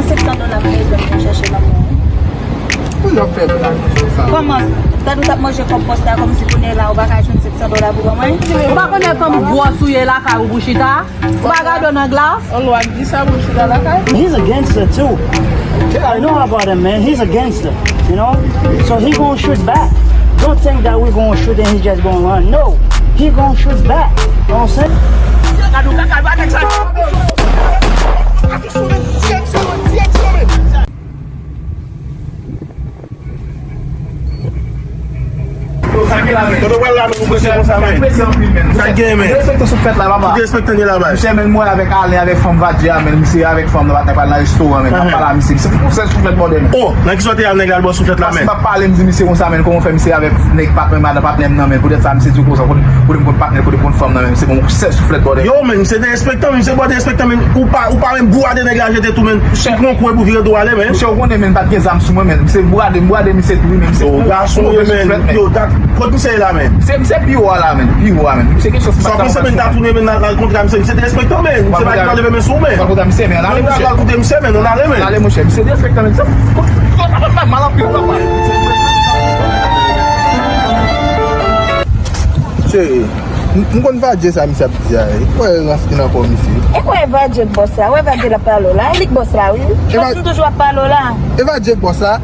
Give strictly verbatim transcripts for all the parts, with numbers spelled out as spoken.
Sèt san dola m bezwen pou m chèche nan men w. Pou yo fè blag konsa. Kòman? Gad ou t ap manje kòb bòs la kòmsi kounye a la ou pa ka jwenn sèt san dola pou ban mwen? Ou pa konnen fanm gwòs ou ye lakay ou pou chita? Ou pa gade w nan glas? An lwa di sa pou chita lakay? He's a gangster too. I know about him, man. He's a gangster, you know? So he gonna shoot back. Don't think that we gonna shoot and he just gonna run. No, he gonna shoot back. You know what I'm saying? Gad ou kaka ba nèg sa. Kote w pral la, men, ou prese konsa, men? Sa k gen, men? Derespekte souflèt la, papa. Derespekte anyen la, bay. Misye, men, mwen avèk Alen, avèk fanm Vadye a, men, misye avèk fanm nan, pa t nan pale nan restoran, men, n ap pale a misye. Se pou sèl souflèt bòdè, men. Oh, nan ki sòti al nèg la al bò souflèt la, men? Paske m ap pale, m di misye konsa, men, kòman fè misye avèk nèg patnè, madan patnè m nan, men, poutèt sa, misye di konsa, kote, kote m konn patnè, kote m konn fanm nan, men, misye konn sèl souflèt bòdè. Yo, men, misye derespektan, men, misye bò derespektan, men, ou pa, ou pa menm gou a de nèg la jete tou, men, ou pran kou epi w vire do w ale, men. Misye, ou konnen, men, m pa t gen zam sou mwen, men, misye bourade, m bourade misye tou, wi, men, misye. Oh, gason, yo, men, yo, dat, kot misye ye la, men? Se, se pi wo a la, men, pi wo a, men. Misye gen chans. Sa w panse, men, ta tounen, men, al, al kontre misye, misye derespektan, men, misye pa ka leve men sou, men. Al kontre misye, men, al ale, monchè. Al kontre misye, men, al ale, men. Al ale, monchè, misye derespektan, men. Sa, sa, sa, mal anpil, papa. Cheri, m, m konn Vadye sa misye ap di a, e. Kwè rans ki nan kò misye. E kwè Vadye k bòs la, wè Vadye l ap pale w la, e li k bòs la, wi. Eva- Bòs m toujou ap pale w la. E Vadye k bòs la?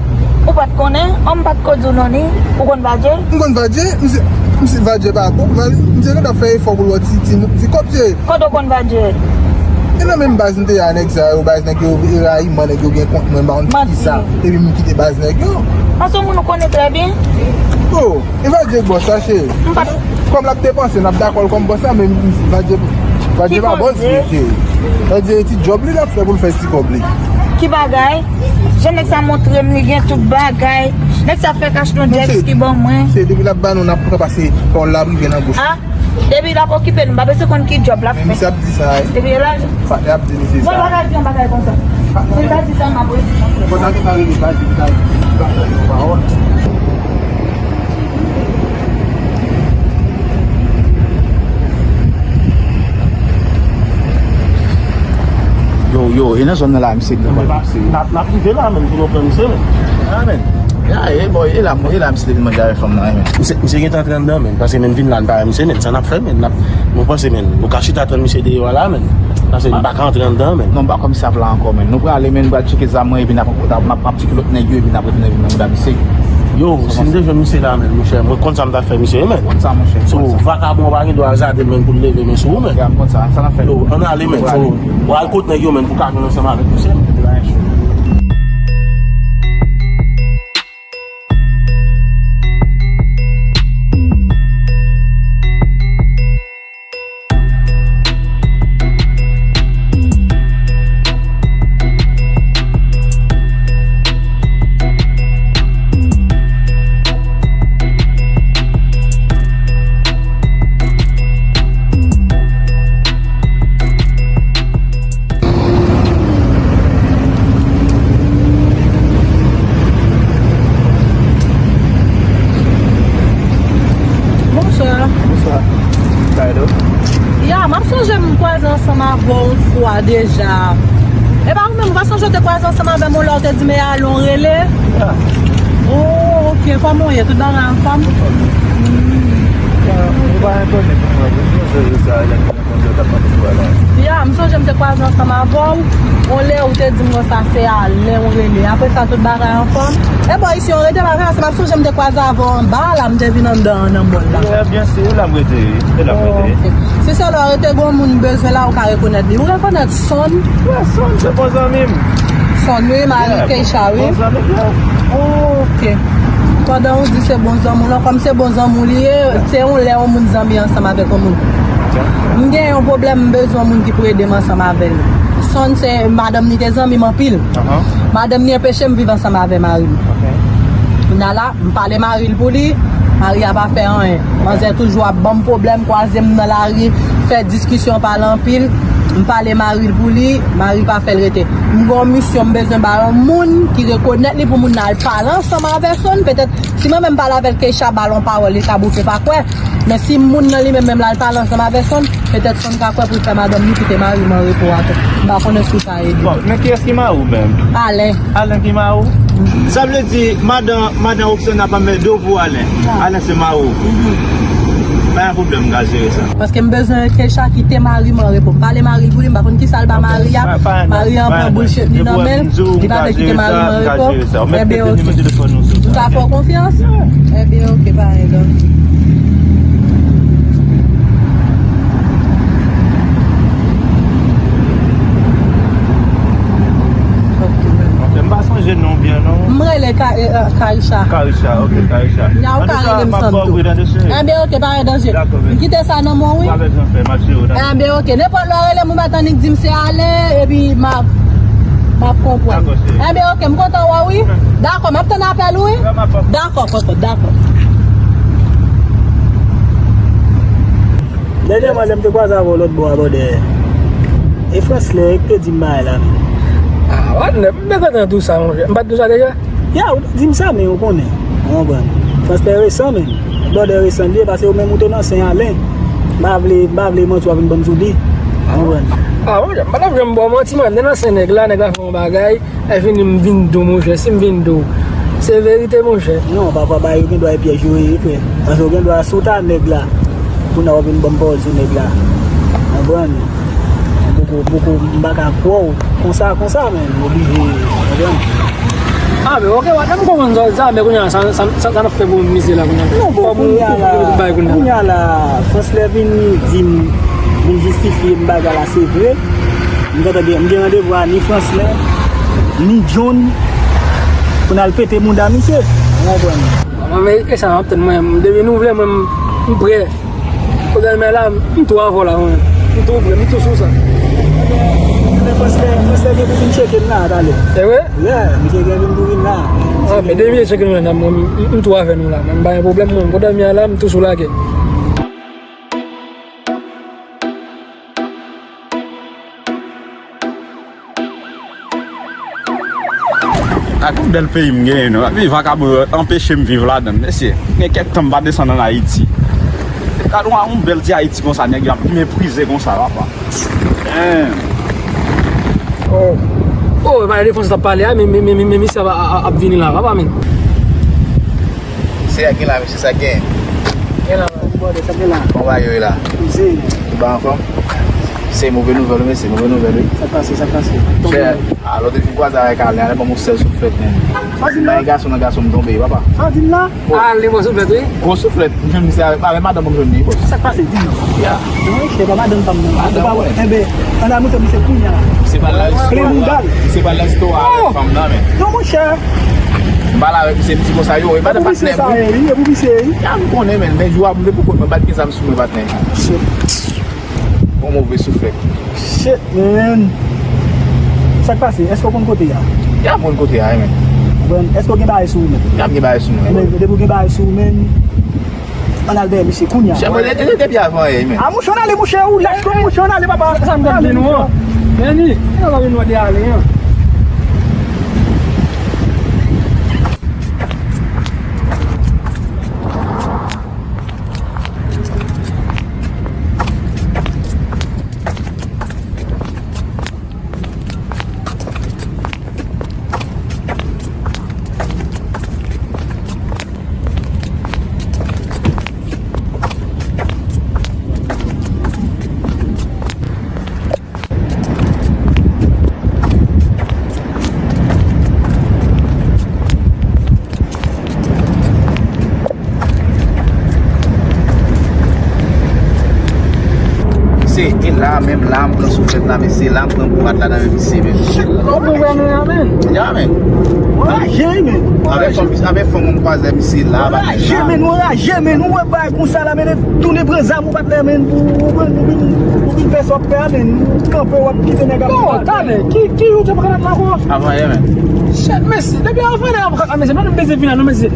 Ou pa t konnen? An m pa t ko di w non ni. Ou konn Vadye? M konn Vadye, misye, misye Vadye pa bon, Vadye, misye gentan fè efò pou l wè ti, ti, ti kòb, cheri. Kote w konn Vadye? E nan menm baz m te ye a nèg sa yo, baz nèg yo rayi mwen, nèg yo gen kont mwen, m pa konn ki sa. Epi m kite baz nèg yo. An se yon moun ou konnen trè byen? Oh, e Vadye bòs la, cheri. M pa t Kòm l ap depanse, n ap dakò l kòm bòs la, men Vadye, Vadye pa bòs vre, cheri. Vadye ti djòb li l ap fè pou l fè ti kòb li. Ki bagay? Jan nèg sa montre m li gen tout bagay. Nèg sa fè kach nan jet ski ban mwen. Se depi l ap ba nou, n ap pran pase pawòl la ap rive nan bouch. Ah, depi l ap okipe nou, m pa bezwen konn ki djòb l ap fè. Men misye ap di sa, wi. Depi l la, patnè ap di misye sa. Mwen pa ka di yon bagay konsa. Si l ta di sa, m ap redi. Konsa ki pa rele, pa di, pa di, pa di yon pawòl. Yo, yo, e nan zòn nan la, misye gen. N ap, n ap rive la, men, pou nou pran misye, men. Ah, men. Ya, e, bò, e la, e la, misye te vin manje avèk fanm nan, men. Misye, misye gentan antre anndan, men, paske, men, vin la, n pa wè misye, men, sa n ap fè, men, n ap, nou panse, men, nou ka chita tann misye deyò a la, men, paske nou pa ka antre anndan, men. Non, m pa kwè misye ap la ankò, men. Nou prale, men, nou pral tcheke zam mwen, epi n ap, n ap, n ap tcheke lòt nèg yo, epi n ap retounen vin nan bouda misye. Yo, si n te jwenn misye la, men, monchè, mwen konn sa m ta fè misye, men. Konn sa, monchè. So, vakabon pa gen dwa al jaden, men, pou l leve men sou ou, men. Ya, m konn sa, sa n ap fè. Yo, ann ale, men. So, w al kot nèg yo, men, pou w ka jwenn ansanm avèk misye, men. Bonswa. Bonswa. Sa e do? Ya, m ap sonje m kwaze ansanm avè w yon fwa deja. E pa ou menm, ou pa sonje w te kwaze ansanm avè m yon lè w te di m e ale w rele? Ya. Oh, ok, kòman w ye? Tout bagay anfòm? Ou pa entone pou mwen, pou mwen, se sa, lè m te konn yo t ap mande pou wè la. Ya, m sonje m te kwaze ansanm avè w. Yon lè ou te di m konsa se ale w rele. Apre sa, tout bagay anfòm. E bò, isi, yon rete bagay, se m ap sonje m te kwaze avè w anba la, m te vin anndan an nan mòl la. Ya, byen si, la m rete, wi. E la m rete. Oh, ok. Si se lè w rete, gon moun bezwen la, ou ka rekonèt li. Ou rekonèt Son? Ya, Son, se bon zanmi m. Son, wi, mari Keisha, wi. Bon zanmi m, ya. Oh, ok. Pandan ou di se bon zanmi w lan, kòm se bon zanmi w li ye, se yon lè yon moun zanmi ansanm avèk yon moun. M gen yon pwoblèm, m bezwen yon moun ki pou ede m ansanm avè l. Son se madanm li te zanmi m anpil. Madanm li anpeche m viv ansanm avè mari m. Kounye a la, m pale mari l pou li, mari a pa fè anyen. Manzè toujou ap ban m pwoblèm, kwaze m nan lari, fè diskisyon, pale anpil. M pale mari l pou li, mari l pa fè l rete. M gen yon misyon, m bezwen ba yon moun ki rekonèt li pou moun nan al pale ansanm avè Son. Petèt, si mwen menm pale avè l, Keisha ba l yon pawòl, li ka bouke pa kwè. Men si moun nan li menm, menm l al pale ansanm avè Son, petèt Son ka kwè pou l fè madanm li kite mari m an repo a tou. M pa konnen si w ka ede. Bon, men kiyès ki mari w menm? Alen. Alen ki mari w? Sa vle di, madan, madan Roxana pa mèt do pou Alen. Alen se mari w. Pa gen pwoblèm, m ka jere sa. Paske m bezwen Keisha kite mari m an repo. M pale mari l pou li, m pa konn kisa l ba mari a. Mari a pran bullshit li nan men l. Li pa vle kite mari m an repo. Enben, oke. M ka fè w konfyans? Enben, oke, pa gen danje. Ok, m pa sonje non byen non. M rele Ka-, eh, eh, Karisha. Karisha, ok, Karisha. Nya ou ka rele m Sandou. Enben, oke, pa gen danje. M kite sa nan men w, wi. Enben, oke, nenpòt lè w rele m, ou mèt annik di m se Alen, epi m ap, m ap konprann. Enben, oke, m kontan wè w, wi. Dakò, m ap tann apèl ou, wi. Dakò, kòkòt, dakò. Dènyèman, lè m te kwaze avè w lòt bò a bò dèyè, e Franslè ki te di m bagay la menm. Ah, wè, m te kontan tou sa, monchè. M pa t di w sa deja? Ya, ou te di m sa, men ou konnen. Ou konprann? Franslè resan menm. Bò dèyè resan li ye, paske ou menm ou te nan Sen Alen. M pa vle, m pa vle manti w ap vin ban m sou li. Ou konprann? Ah, monchè, m pa t ap janm ba w manti, man. M te nan Sen nèg la, nèg la fè yon bagay. Lè fini m vin di w, monchè, si m vin di w, se verite, monchè. Non, pafwa bagay yo gen dwa e pyèj yo ye, frè. Paske yo gen dwa sou ta nèg la. Kounye a w ap vin ban m pawòl sou nèg la. Konprann? M poko, poko, m pa ka kwè w konsa, konsa, men m oblije, konprann? Ah, men oke, w ap konprann sa, sa, men kounye a, sa, sa, sa, sa n ap fè pou misye la, kounye a. Non, bon, kounye a la, kounye a la, Franslè vini di m, vin jistifye m bagay la, se vre. M gentan gen, m gen randevou a ni Franslè, ni John pou n al pete mouda misye. Ou konprann? Mwen, men, e sa m ap tann mwen, depi nou vle, mwen, m, m prè. Kounye a la, m tou avè w la, mwen. M tou prè, m tou sou sa. Ebyen, Franslè, Franslè gen pou vin tcheke m la, talè. Se vre? Yeah, misye gen vin pou vin la. Ah, men depi misye tcheke nou la, mwen, m, m tou avè nou la, mwen, m pa gen pwoblèm, mwen. Kounye a la, m tou sou lagè. Ak yon bèl peyi m genyen non. Epi vakabon yo anpeche m viv ladan l, mesye. Gen kèk tan m pa desann ann Ayiti. Gad yon, yon bèl ti Ayiti konsa, nèg yo ap meprize konsa, papa. Damn. Oh. Oh, e pa de defans l ap pale a, men, men, men, men, men misye ap, ap, ap vini la, papa, men. Se sa k gen la, mesye, sa k gen. Gen la, bòdè, sa k gen la. Kòman bagay yo ye la? Mizè. Tout bagay anfòm? Se move nouvèl, wi, mesye, move nouvèl, wi. Sa k pase, sa k pase? Chè, a, lòt jou m kwaze avèk Alen, Alen ban m yon sèl souflèt, men. Sa w di m la? Bay gason nan gason m tonbe, papa. Sa w di m la? Ale, bon souflèt, wi. Gwo souflèt, m jwenn misye avèk, avèk madanm mwen m jwenn li, bòs. Sa k pase, di m? Ya. Non, se pa madanm pa m nan. Madanm, wi. Enben, ann al montre misye kounye a. Misye pral nan restoran. Plen mouda l. Misye pral nan restoran avèk fanm nan, men. Non, monchè. M pale avèk misye, m di konsa, yo, e pa de patnè m, wi. E pou misye sa ye, wi, e pou misye, wi. Ya, m konnen, men, men jou a m te pou kont mwen, m pa t gen zam sou mwen, patnè. Shit. Bon, move souflèt. Shit, man. Sa k pase? Èske w konn kote a? Ya, m konn kote a, wi, men. Bon, èske w gen bagay sou ou menm? Ya, m gen bagay sou mwen, wi. Enben, depi w gen bagay sou ou menm, ann al dèyè misye kounye a. Chè, mwen rete depi avan yè, men. A, mouche, ann ale, mouche, ou lach tou, mouche, ann ale, papa. Sa m t ap di nou an. Meni, ann al vin nou de ale an. Se, e la menm la, m pran souflèt la, mesye, la, m pran bourad la nan men misye, men. Shit, ou ouvè nou la, men. Ya, men. Ou raje, men. Avèk fanm, avèk fanm, m kwaze misye la, anraje, men, ou anraje, men. Ou wè bagay konsa la, men, tounen pran zam ou, patnè, men, pou ou vin, ou vin, ou vin fè sa w ap fè a, men. Ou kanpe, w ap kite nèg ap. Non, talè, ki, ki jou w te pran la ankò? Avan yè, men. Shit, mesye, depi avan yè, mesye, nou bezwen vin la, non, mesye.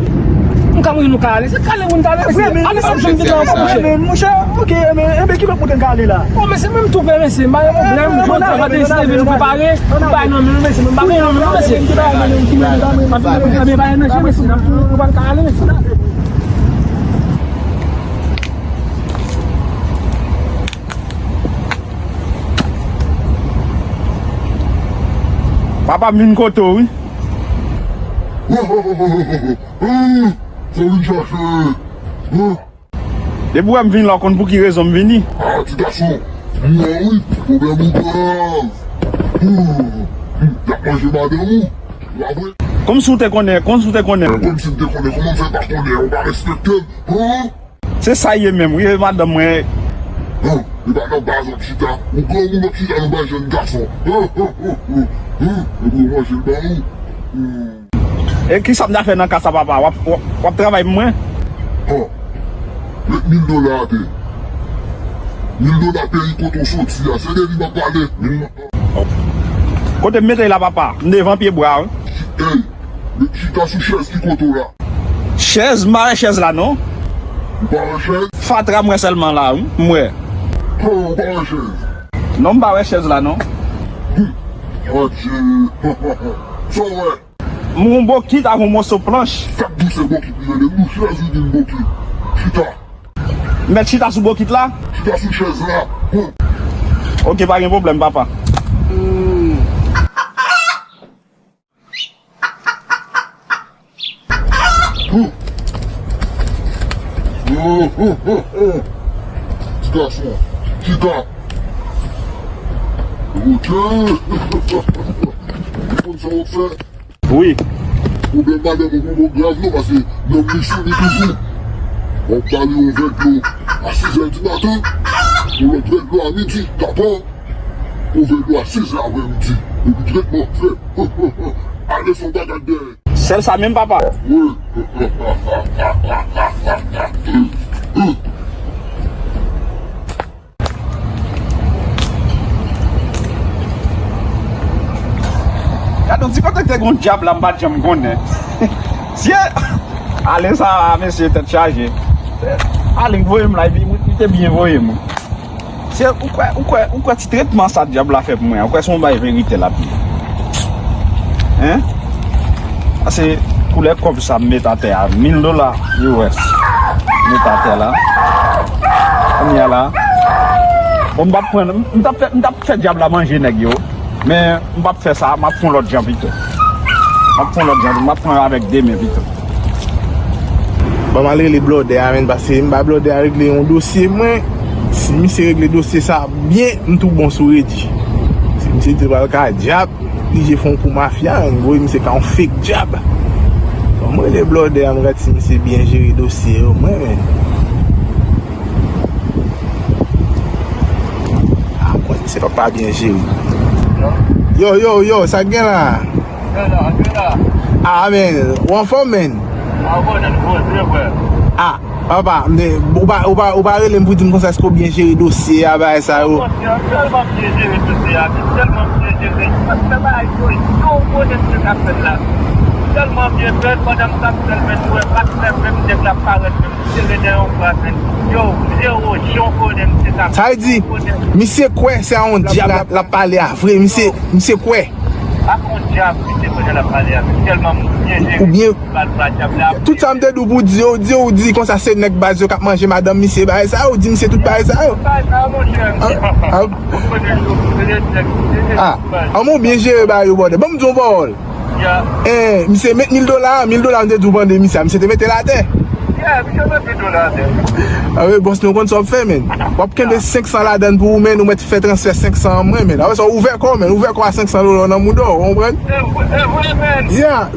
Nou ka mouri, nou ka ale. Se kale moun ka ale, mesye. Ale, sa m jwenn deja ankò, monchè. Monchè, ok, men, enben, ki lòt moun k ale la? O, mesye, menm tou pè, mesye, m pa gen pwoblèm. Jodi a maten, si leve nou prepare, m bay nan men nou, mesye, m pa gen nan men nou, mesye. Ebyen, pa gen nan men nou, mesye, nou pral ka ale, mesye. Papa, m vin kote w, wi. Sa w vin chache? Depi w wè m vin la, w konn pou ki rezon m vini. Ah, ti gason, m wè wi, pwoblèm ou grav. Y ap manje madanm ou, pa vre? Kòmsi w te konnen, kòmsi w te konnen. Kòmsi m te konnen, kòman m fè pa konnen, ou pa respekte m, hein? Se sa ye menm, wi, e madanm mwen. Hum, e pa nan baz w ap chita. Ou granmoun w ap chita nan baz jèn gason. Hum, hum, hum, hum, hum. Epi w manje l ba ou. Hum. E kisa m ta fè nan ka sa, papa? W ap, w ap, w ap travay pou mwen? Hum. Met mil dola atè. Mil dola peyi kote w soti a. Se de li m ap pale. Mil... Kote m mete l la, papa? M devan pye bwa, wi. Ey, met chita sou chèz ki kote w la. Chèz? M pa wè chèz la, non. Ou pa wè chèz? Fatra m wè sèlman la, wi. M wè. Ho, ou pa wè chèz? Non, m pa wè chèz la, non. Hum, Bondye. Sa w wè? M wè yon bokit ak yon moso planch. Sa k di w se bokit li rele? M di w chèz, ou di m bokit. Chita. Mèt chita sou bokit la? Chita sou chèz la. Hum. Ok, pa gen pwoblèm, papa. Ti gason, chita. Ok. Ou konn sa w ap fè? Wi. Pwoblèm madanm ou poko grav non, paske nonm li sou li toujou. W ap ba li yon vè dlo a sis è di maten, yon lòt vè dlo a midi, tapon. Yon vè dlo a sis è aprèmidi. Epi tretman fèt. Ale son bagay dèyè. Sèl sa menm, papa? Wi. Gade yon ti kote k te gen yon dyab la, m pa t janm konnen. Sye! Ale sa, mesye, tèt chaje. Ale voye m la, epi li te byen voye m. Se, ou kwè, ou kwè, ou kwè ti tretman sa dyab la fè pou mwen an, ou kwè se yon bagay verite l ap ye? Hein? Sa se koulè kòb sa m met atè a, mil dola U S. M met atè la. Kounye a la, bon, m p ap pran, m t ap fè, m t ap fè dyab la manje nèg yo. Men, m p ap fè sa, m ap fè yon lòt jan pito. M ap fè yon lòt jan, m ap pran avèk de men pito. Ban m al rele blòdè a, menn, paske m ba blòdè a regle yon dosye, mwen. Si misye regle dosye sa byen, m tou bon sou redi. Si misye te pral ka dyab, li je fè yon kou mafya, menn, voye misye ka yon fake dyab. Ban m rele blòdè a, m gad si misye byen jere dosye yo, mwen, menn. Ah, mwen, se papa byen jere. Yo, yo, yo, sa k gen la? Ah, men, ou anfòm, men? Ah, papa, m te, ou pa, ou pa, ou pa rele m pou di m konsa, èske w byen jere dosye a, bagay sa yo? Tèlman byen jere dosye a, tèlman byen jere. Mwen fè bagay yo, yo konnen sa k ap fèt la. Tèlman byen fèt, pandan m t ap fè l, men m wè pa t fè menm nèg la parèt menm. Sa vle di, misye kwè se a yon dyab l ap pale a vre, misye, misye kwè. Oubyen, tout sa m te di w pou di yo, di yo, ou di konsa se nèg baz yo k ap manje madanm misye, bagay sa yo, ou di misye tout bagay sa yo. Ah, ah, ah, men w byen jere bagay yo, brother. Ban m di w yon pawòl. Eh, misye met mil dola, mil dola m te di w bande misye a, misye te mete l atè. Yeah, misye met mil dola atè. Ah wi, bòs, nou konn sa w ap fè, men. W ap kenbe senk san ladann pou ou, men, ou mèt fè transfè senk san an mwen, men. Apre sa, ouvè kò w, men. Ouvè kò a senk san dola nan mouda w, ou konprann? Se vre, se vre, men. Yeah.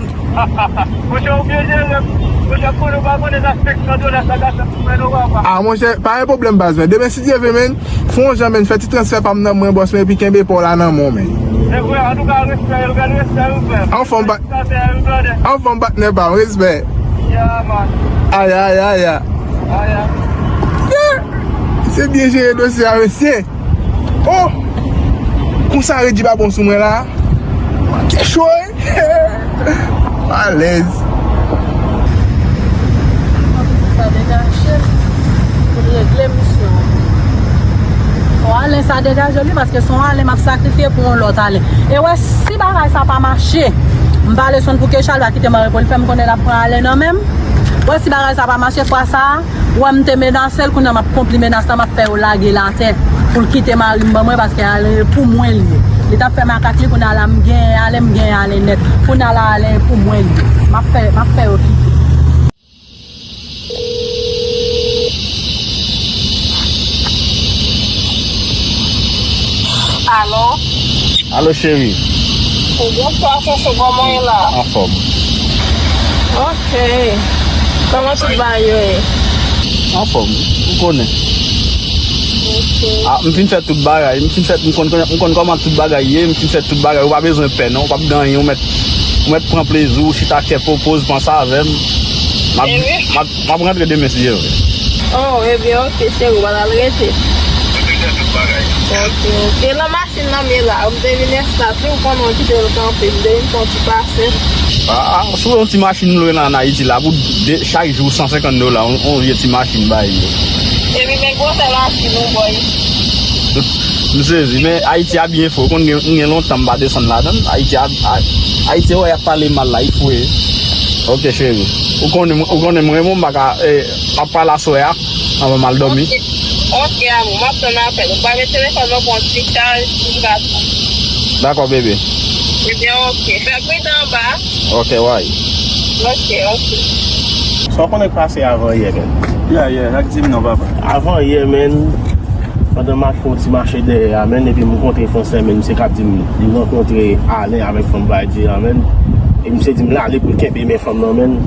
Monchè, ou byen jere, monchè, konnen w pa konnen sa senk san dola sa ka fè pou mwen, non, papa. Ah, monchè, pa gen pwoblèm, baz, men. Demen, si Dye vle, men, fè yon jan, men, fè ti transfè pa m nan mwen, bòs, men, epi kenbe pa w la nan men w, men. Se vre, antouka, respè, yo, gade respè, yo, frè. Anfòm, pa Anfòm, patnè pa m, respè. Yeah, man. Aya, aya, aya. Aya. Yeah. Misye byen jere dosye a, mesye. Oh! Konsa redi pa bon sou mwen la. Manke cho, wi. Alèz. Degaje li, paske se yon Alen m ap sakrifye pou yon lòt Alen. E wè, si bagay sa pa mache, m pale sonn pou Kesha, l va kite mari pou l fè m konnen l ap pran Alen nan men m. Wè, si bagay sa pa mache, fwa sa a, wè, m te menase l, kounye a m ap konpli menas la, m ap fè yo lage l atè pou l kite mari m ban mwen, paske Alen pou mwen li ye. Li t ap fè makak li, kounye a la m genyen Alen, m genyen Alen nèt. Kounye a la Alen pou mwen li ye. M ap fè, m ap fè yo kite. Alo? Alo, cheri. Bonswa, chouchou, kòman w ye la? Anfòm. Ok. Kòman tout bagay yo ye? Anfòm, ou konnen. Ok. Ah, m fin fè tout bagay, m fin fè, m konn, m konn kòman tout bagay ye, m fin fè tout bagay, ou pa bezwen pè non, ou p ap gen anyen, ou mèt, ou mèt pran plezi w, chita kè popoz, panse avè m. M ap, m ap, m ap rantre demen si Dye vle. Oh, ebyen, ok, cheri, w al rete. Ok, ok. Lan machin nan m ye la, m te vin estat li, ou konnen w kite l kanpe, m te vin fè yon ti pase. Ah, sou yon ti machin m lwe la ann Ayiti la, pou de, chak jou san senkant dola, yon, yon vye ti machin bay yo. Epi men gwosè machin ou, boy. M sezi, men Ayiti a byen fre, ou konn gen, gen lontan m pa desann ladan l. Ayiti a, a, Ayiti, wè, y ap pale mal la, li fre. Ok, cheri. Ou konnen, ou konnen m renmen w, m pa ka, eh, m ap pale aswè a, anvan m al dòmi. Ok, ok, amou, m ap tann apèl ou. Ba men telefòn nan pran ti chaj pou m ka. Dakò, bebe. Ebyen, ok. Fè pridan anba. Ok, way. Ok, ok. Sa w konnen k pase avan yè, men? Ya, ya, sa k di m non, papa. Avan yè, men, pandan m ap fè yon ti mache dèyè a, men, epi m kontre Fransè, men, misye k ap di m li rankontre Alen avèk fanm Vadier an, men. E misye di m l ale pou l kenbe men fanm nan, men.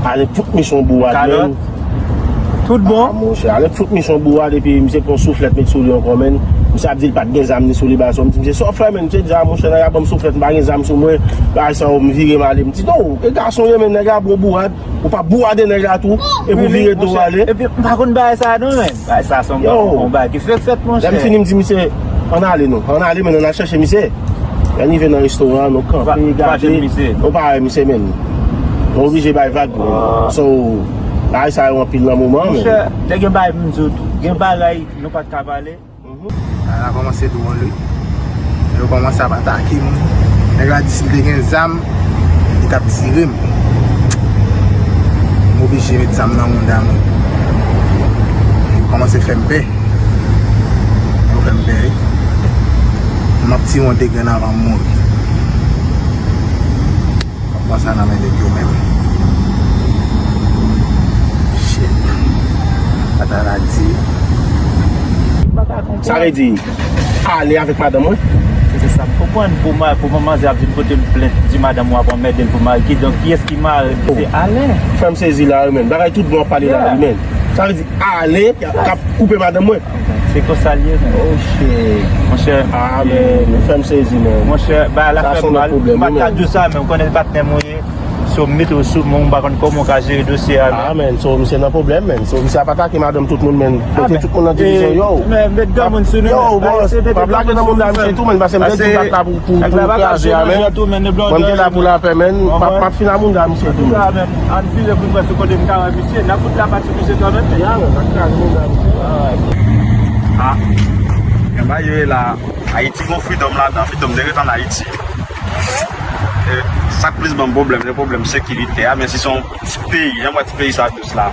Alen fout misye yon bourad, men. Tout bon? Ah, monchè, Alen fout misye yon bourad, epi misye pran souflèt met sou li ankò, men. Misye ap di l pa t gen zam ni sou li, bagay sa. M di misye, sa w fè, men? Misye di, ah, monchè, nèg la ban m souflèt, m pa gen zam sou mwen. Bagay sa, m vire m ale. M di, non, e gason ye, men, nèg la bon bourad. Ou pa bourade nèg la tou, epi w vire do w ale. Epi, m pa konn bagay sa a non, men. Bagay sa a se yon konba ki fèk fèt, monchè. Lè m fini, m di misye, ann ale non. Ann ale, men ann al chèche misye. Lè n rive nan restoran an, nou kanpe, gade. Nou pa wè misye, men. Nou oblije bay vag, men. So, bagay sa yo anpil nan moman, men. Monchè, te gen bagay pou m di w tou. Gen bagay nou pa t ka pale. Bagay la kòmanse dwòl, wi. Yo kòmanse ap atake m. Nèg la di si m te gen zam, li t ap tire m. M oblije met zam nan mouda m. Yo kòmanse fè m pè. Yo fè m pè, wi. M ap tire yon de grenn anvan m mouri. Pran sa nan men nèg yo menm. Shit. Sa ta la di. Sa vle di, ale avèk madanm mwen? Se sa m konprann. Pou ma-, pou manzè ap vin pote m plent, di madanm ou ap anmède l pou mari. Kidonk, kiyès ki mari l? Se Alen. Fè m sezi la, wi, men. Bagay tout bon w ap pale la, wi, men. Sa vle di, Alen k ap koupe madanm mwen. Se konsa l ye, men. Oh, shit. Monchè, ah, men, ou fè m sezi, men. Monchè, bagay la fè m mal. M pa t ka di w sa, men ou konnen patnè m ou ye. So, m mete w sou men, m pa konn kòman w ka jere dosye a, men. Ah, men, so, misye nan pwoblèm, men. So, misye ap atake madanm tout moun, men. Kote tout moun nan divizyon, yo. Men, met granmoun sou nou, yo, men. Bòs, pa blage nan moun la, misye tou, men, paske m te di w pa t la pou, pou, pou kraze a, men. Mwen, m te la pou lapè, men. M ap, m ap fin a moun la, misye tou, men. Ann vire pou n wè sou kote m ka wè misye. N ap fout la pati misye kanmenm, men. Ya, men, n ap kraze moun la, misye. Ah, men bagay yo ye la, Ayiti gon freedom ladan, freedom te ret ann Ayiti. E, sa k plis ban m pwoblèm, se pwoblèm sekirite a, men si se yon ti peyi, jan m wè ti peyi sa dous la,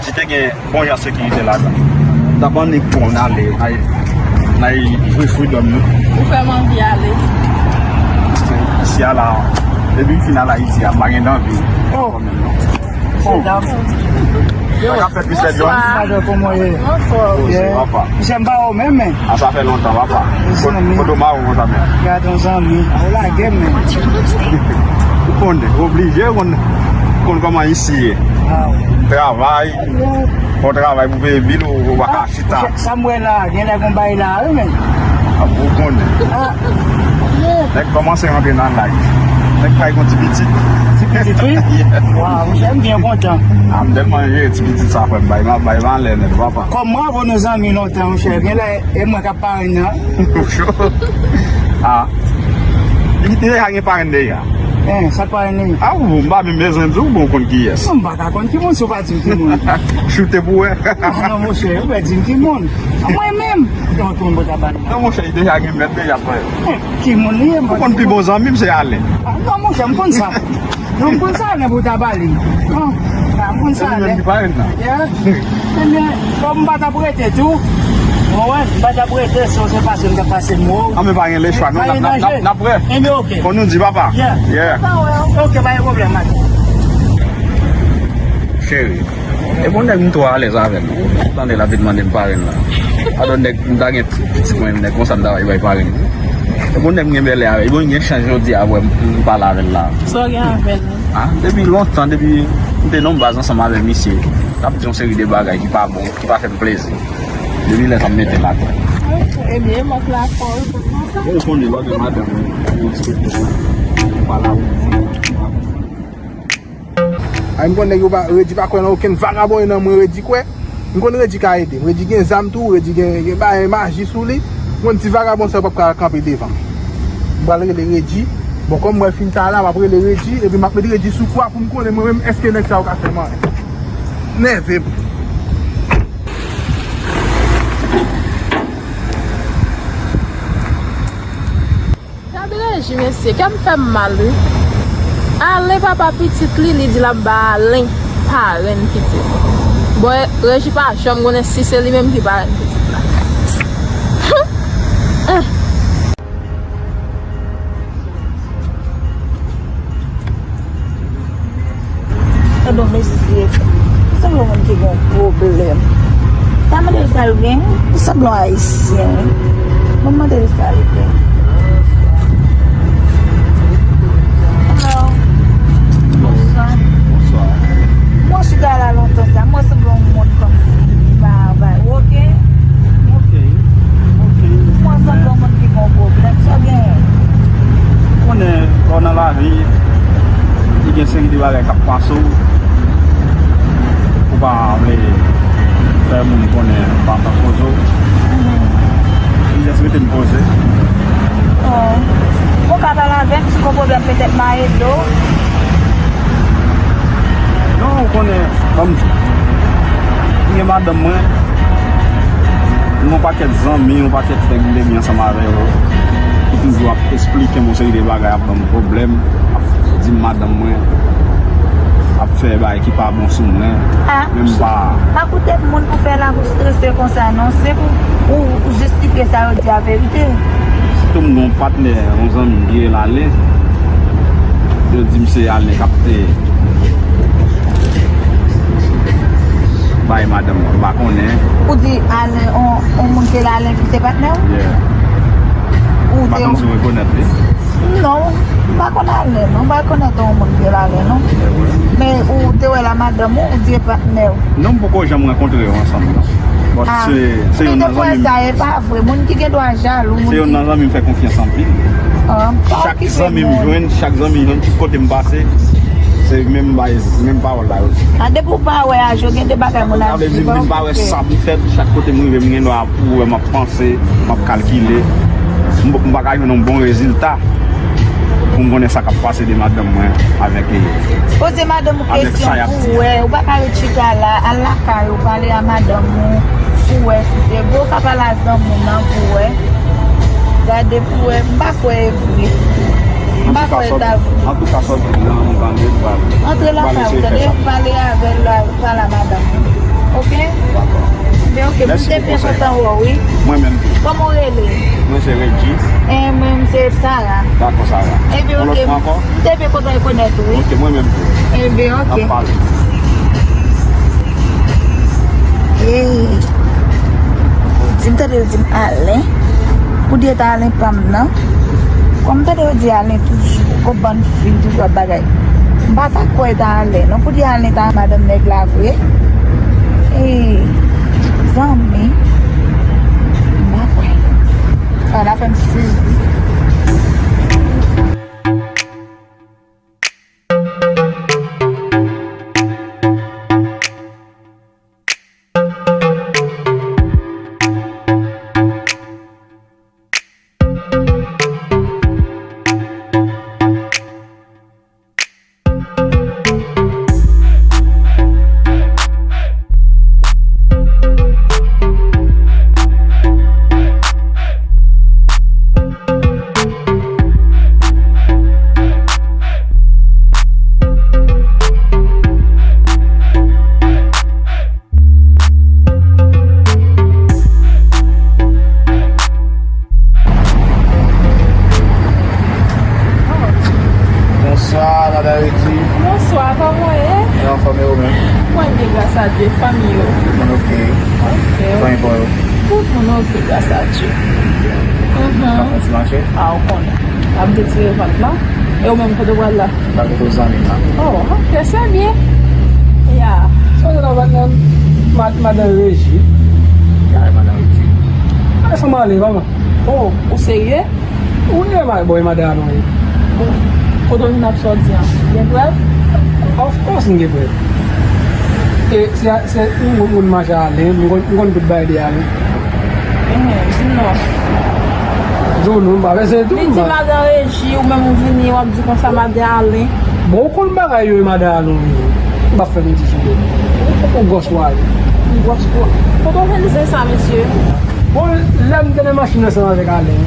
si te gen bon jan sekirite ladan, m t ap annik bon ale, n ay, n ay jwi freedom nou. Ou fè m anvi ale. Isi a la, depi m fin al Ayiti a, m pa gen anvi. Oh. Kanmenm non. Oh. Mesye, dam. Sa k ap fèt, mesye John? Bonswa. Madan, kòman w ye? Anfòm. Poze, papa. Mesye, m pa wè w menm, men. A, sa fè lontan, papa. Mezanmi. Kote w mare w konsa, men? Gade yon zanmi. A, ou lage m, men. Ou konnen, oblije konn, konn kòman isi ye. A, wi. Travay. Fò w travay pou peye bil ou, ou pa ka chita. Sa m wè la, genlè gon bagay la, wi, men. A, ou konnen. Ah. Nèg kòmanse rantre nan laj. Nèg pral gon ti pitit. Ti pitit, wi? Yeah. Waw, monchè, m byen kontan. Ah, m tèlman jere ti pitit sa, frè m, bay, bay, bay malè nèt, papa. Kòm mwen avè w nou zanmi lontan, monchè, genlè e mwen k ap parenn nan. Ah. Li, li deja gen parenn deja. Eh, sa k pa renmen? A, ou, m pa menm bezwen di w, bon, ou konn kiyès. Non, m pa ka konn ki moun si w pa di m ki moun. Choute pou wè. Ah, non, monchè, ou pa di m ki moun. Mwen menm. Donk, moun bò tabal. Non, monchè, li deja gen mèt deja, frè. Eh, ki moun li ye? Ou konn pi bon zanmi m se Alen. Ah, non, monchè, m konn sa. Non, m konn sa, Alen, pou tabal. Non, ah, m konn sa, Alen. Se li menm ki parenn nan. Yeah. Ebyen, kòm m pa t ap rete tou, bon, wè, m pa t ap rete, si w se pase, m t ap pase m wè w. An, men pa gen lechwa, non, n ap, n ap, n ap, n ap wè. Ebyen, oke. Fò nou di, papa. Yeah. Yeah. Oke, pa gen pwoblèm, maten. Cheri, e bon nèg m twò alèz avè l, non. Tande l ap vin mande m parenn la. Alò nèg m ta gen pitit mwen, nèg konsa m ta bay parenn. E bon nèg m gen bèlè avè l, e bon gen chans jodi a wè m, m pale avè l la. Sa w gen avè l? Ah, depi lontan, depi m te nan baz ansanm avè misye, l ap di yon seri de bagay ki pa bon, ki pa fè m plezi. Depi lè sa m mete l atè. Ebyen, e mòf la fò wi, pou konsa. Bon, ou konnen lòt de madanm, wi, ou eksplike pou ou pale avè misye. Ay, m konn nèg yo pa, Redi pa kwè nan okenn vagabon, e nan mwen Redi kwè. M konn Redi ka ede m. Redi gen zam tou, Redi gen, gen bagay maji sou li. M konn ti vagabon sa yo p ap ka kanpe devan m. M pral rele Redi. Bon, kòm mwen fin sa la, m ap rele Redi, epi m ap met Redi sou kou a pou m konnen mwen menm, èske nèg sa yo ka fè m anyen. Nève m. Gad Reji, mesye, kè m fè m mal, wi. Alen papa pitit li, li di l ap ba Alen parenn pitit. Bon, Reji pa janm konnen si se li menm ki parenn pitit la. Humm. Gad on mesye. Li sanble yon moun ki gen yon pwoblèm. Ta mande l sa l gen. Li sanble yon ayisyen, wi. Mwen mande l sa l gen. Hello. Bonswa. Bonswa. Mwen chita la lontan sa. Mwen sanble yon moun kòmsi ki pa bay. Ou oke? Ok. Ok. Mwen sanble yon moun ki gen yon pwoblèm. Sa w genyen? Ou konnen, lè w nan lavi, li gen seri de bagay k ap pase w. Ou pa vle fè moun konnen ou pa antann poze w. Mhm. M jis rete m poze. Oh. Ou ka pale avè m si gon pwoblèm, petèt m a ede w. Non, ou konnen, ban m di w. M gen madanm mwen, m gen yon pakèt zanmi, yon pakèt nèg m te gen ansanm avè yo, ki toujou ap esplike m yon seri de bagay, ap ban m pwoblèm, ap di m madanm mwen ap fè bagay ki pa bon sou mwen. Ah, men m pa, pa koute moun pou fè la pou strese konsa non, se pou ou, ou jistifye sa yo di a verite. Sitou m gen yon patnè, yon zanmi m ki rele Alen. Yo di m se Alen k ap te bay madanm mwen, m pa konnen. Ou di Alen, on, on moun ki rele Alen ki se patnè w? Yeah. Ou m pa te konn si w rekonèt li. Non, m pa konn Alen, non. M pa rekonèt on moun ki rele Alen, non. Men ou te wè l a madanm ou, ou di e patnè w? Non, m poko janm rankontre yo ansanm, non. Bon, ah, se, se youn nan zanmi m. Sa e pa vre. Moun ki gen dwa jalou, moun ki... Se youn nan zanmi m fè konfyans anpil. Ah, chak zanmi m jwenn, chak zanmi m jwenn, tout kote m pase, se menm bay, menm pawòl la yo di. Ah, depi w pa wè a je, gen de bagay moun ap di, pa okipe. Sa vle di, m vin pa wè sa m fè, chak kote m rive, m gen dwa pou wè m ap panse, m ap kalkile. M, m pa ka jwenn yon bon rezilta pou m konnen sa k ap pase de madanm mwen avèk, avèk sa y ap di a. Poze madanm ou kesyon pou wè. Ou pa ka ret chita la. Al lakay ou, pale a madanm ou pou wè si se vre. Ou ka pale a zanmi w nan pou wè. Gade pou wè. M pa kwè e vre. M pa kwè e ta vre. Antouka, sòti la, m tande, m pral, antre lakay ou, tande, pale avè l la. Pale a madanm ou. Oke? Dakò. Ebyen, oke, m te byen kontan wè w, wi. Mwen menm tou. Kòman w rele? Mwen se Reggie. E mwen, m se Sarah. Dakò, Sarah. Ebyen, oke, m te byen kontan rekonèt ou, wi. Oke, mwen menm tou. Ebyen, oke. N ap pale. Hey. Di m tande yo di m Alen. Pou di e ta Alen pa m nan. Kòm m tande yo di Alen toujou, gon bann fi toujou ap bagay. M pa ta kwè e ta Alen non. Pou di Alen ta madanm nèg la vre. Ee, zanmi. M pa kwè. Sa la fè m sezi. Ah, madan Regi. Bonswa, kòman w ye? Mwen anfòm, e ou menm? Mwen byen, gras a Dye, fanmi yo. Tout moun oke? Oke. Fanmi pa w yo? Tout moun oke, gras a Dye. Mhm. Ap fè ti mache? Ah, ou konnen. Ap detire vant la. E ou menm, kote w pral la? M pral kote zanmi m la. Oh, oke, se byen. Ya. Sa w gen la, madan, mad-, madan Regi? Kiyès madan Regi? Kiyès madan Regi? Oh, ou serye? Wi, e ma-, bon, e madan nou ye. Bon, kote w vin ap sòti an? Gen prèv? Of course, m gen prèv. E se, se yon moun, moun mache Alen, m konn, m konn tout bagay de Alen. Enhen, di m non. Di w non, m pa bezwen di w. Li di madan Regi, ou menm ou vini, w ap di konsa madan Alen. Bon, ou konn bagay yo, e madan Alen ou ye. M p ap fè menti sou ou. Ou gwòs ou a ye. M gwòs ou a. Kote w jwenn zen sa, mesye? Bon, lè m te nan machin ansanm avèk Alen,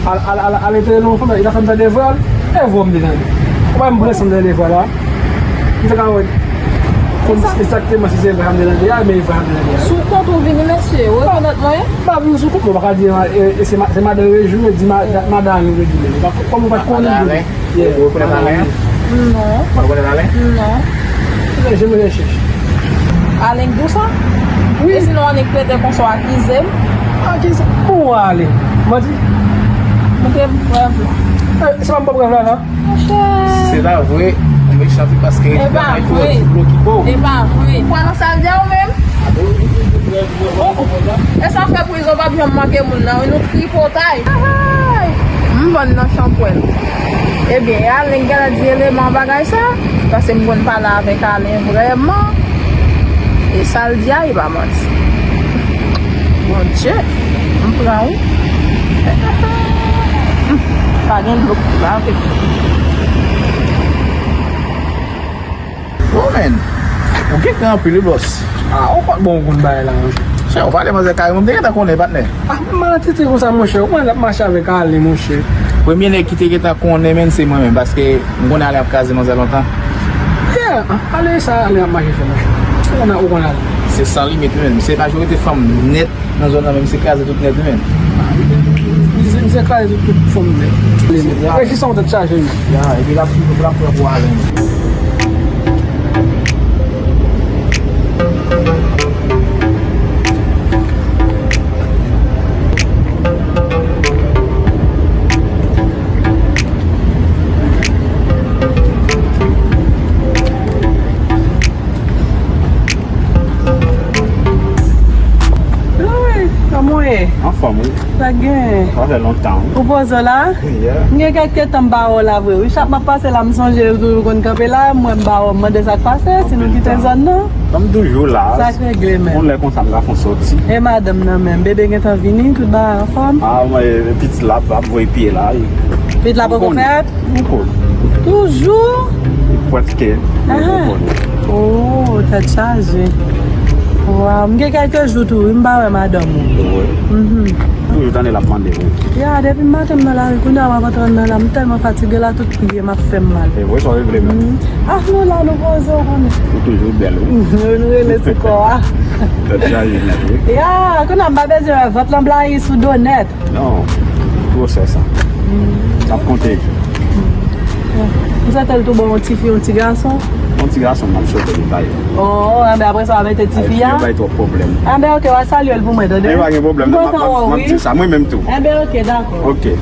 al, al, al, Alen te rele yon fanm, li ta fè m tande vwa l, e vwa m te tande. Ou pa m pran san m tande vwa la. M te ka wè konn egzakteman si se vwa m te tande a, men e vwa m te tande a. Sou kont ou vini, mesye, ou rekonèt mwen? M pa vin sou kont mwen, m pa ka di, e, e, se ma-, se madan Rejou, e di ma-, madan Alen, Rejou, men kòm ou pa t konnen. Yeah. Ou rekonèt Alen an? Non. Ou pa rekonèt Alen? Non. Ebyen, je me recherche. Alen k di w sa? Wi. E sinon, annik rete konsa w akize m? Akize? Pou w ale. Manti? Montre m prèv la. Eh, se pa m pran prèv la, non? Monchè. Si se ta vre, ou mechan tou paske e pa vre. Ou pa nan sa l di a ou menm? Oh, oh. E sa fè prizon p ap janm manke moun nan, wi, nou tripotay. Ay! M vann nan chanpwèl. Ebyen, e Alen k genlè di eleman bagay sa, paske m konn pale avèk Alen vrèman. E sa l di a, e pa manti. Bondye, m pran wi. Pa gen dlo pou lave. Oh, man. Ou gentan anpil, wi, bòs. Ah, ou pa bon konn bagay la, monchè. Chè, ou pale manzè kareman, m te gentan konnen, patnè. Ah, m maltrete konsa, monchè. Ou konn l ap mache avèk Alen, monchè. Premye nèg ki te gentan konnen, menm, se mwen menm, paske m konnen Alen ap kraze manzè lontan. Yeah, Alen sa, Alen ap mache fè, monchè. Ou konn, ou konn Alen. Se san limit, wi, menm. Se majorite fanm nèt. Nan zòn nan menm, se kraze tout nèt, wi, menm. Misye, misye kraze tout, tout fanm nèt. Rejis an tèt chaje, wi. Ya, epi l ap, l ap pran pou Alen. Wi, kòman w ye? Anfòm, wi. Sa k genyen? Sa fè lontan, wi. Ou poze w la? Yeah. M gen kèk tan m pa wè w la vre, wi. Chak m ap pase la, m sonje w toujou konn kanpe la, m wè m pa wè w, m mande sa k pase, si nou kite zòn nan. Ban m toujou la. Sa k regle menm? Yon lè konsa, m ka fè yon sòti. E madanm nan menm? Bebe gentan vini, tout bagay anfòm? Ah, mwen, pitit la ap voye pye la, wi. Pitit la poko fèt? Poko. Toujou? Prèske. Ah. Oh, tèt chaje. Waw, m gen kèlke jou tou, wi, m pa wè madanm ou. Wi. Mhm. Toujou tande l ap mande, wi. Ya, depi maten m nan lari, kounye a m ap antre anndan la, m tèlman fatige la, tout pye m ap fè m mal. E vre, sa w regle menm. Mhm. Ah, nou la, nou poze, w konnen. Ou toujou bèl, wi. Nou rele sou kò a. Tèt chaje, wi. Ya, kounye a m pa bezwen wè vant lan blayi sou do nèt. Non, gwosè sa. N ap konte. M swete l tou bon, yon ti fi, yon ti gason. Yon ti gason, m ap swete li bay. Oh, anben apre sa, w a mete ti fi a? Ay, fi yo bay twòp pwoblèm. Anben, oke, w a salye l pou mwen, tande? Ay, pa gen pwoblèm, non, m ap, m ap, m ap di sa, mwen menm tou. Anben, oke, dakò. Oke.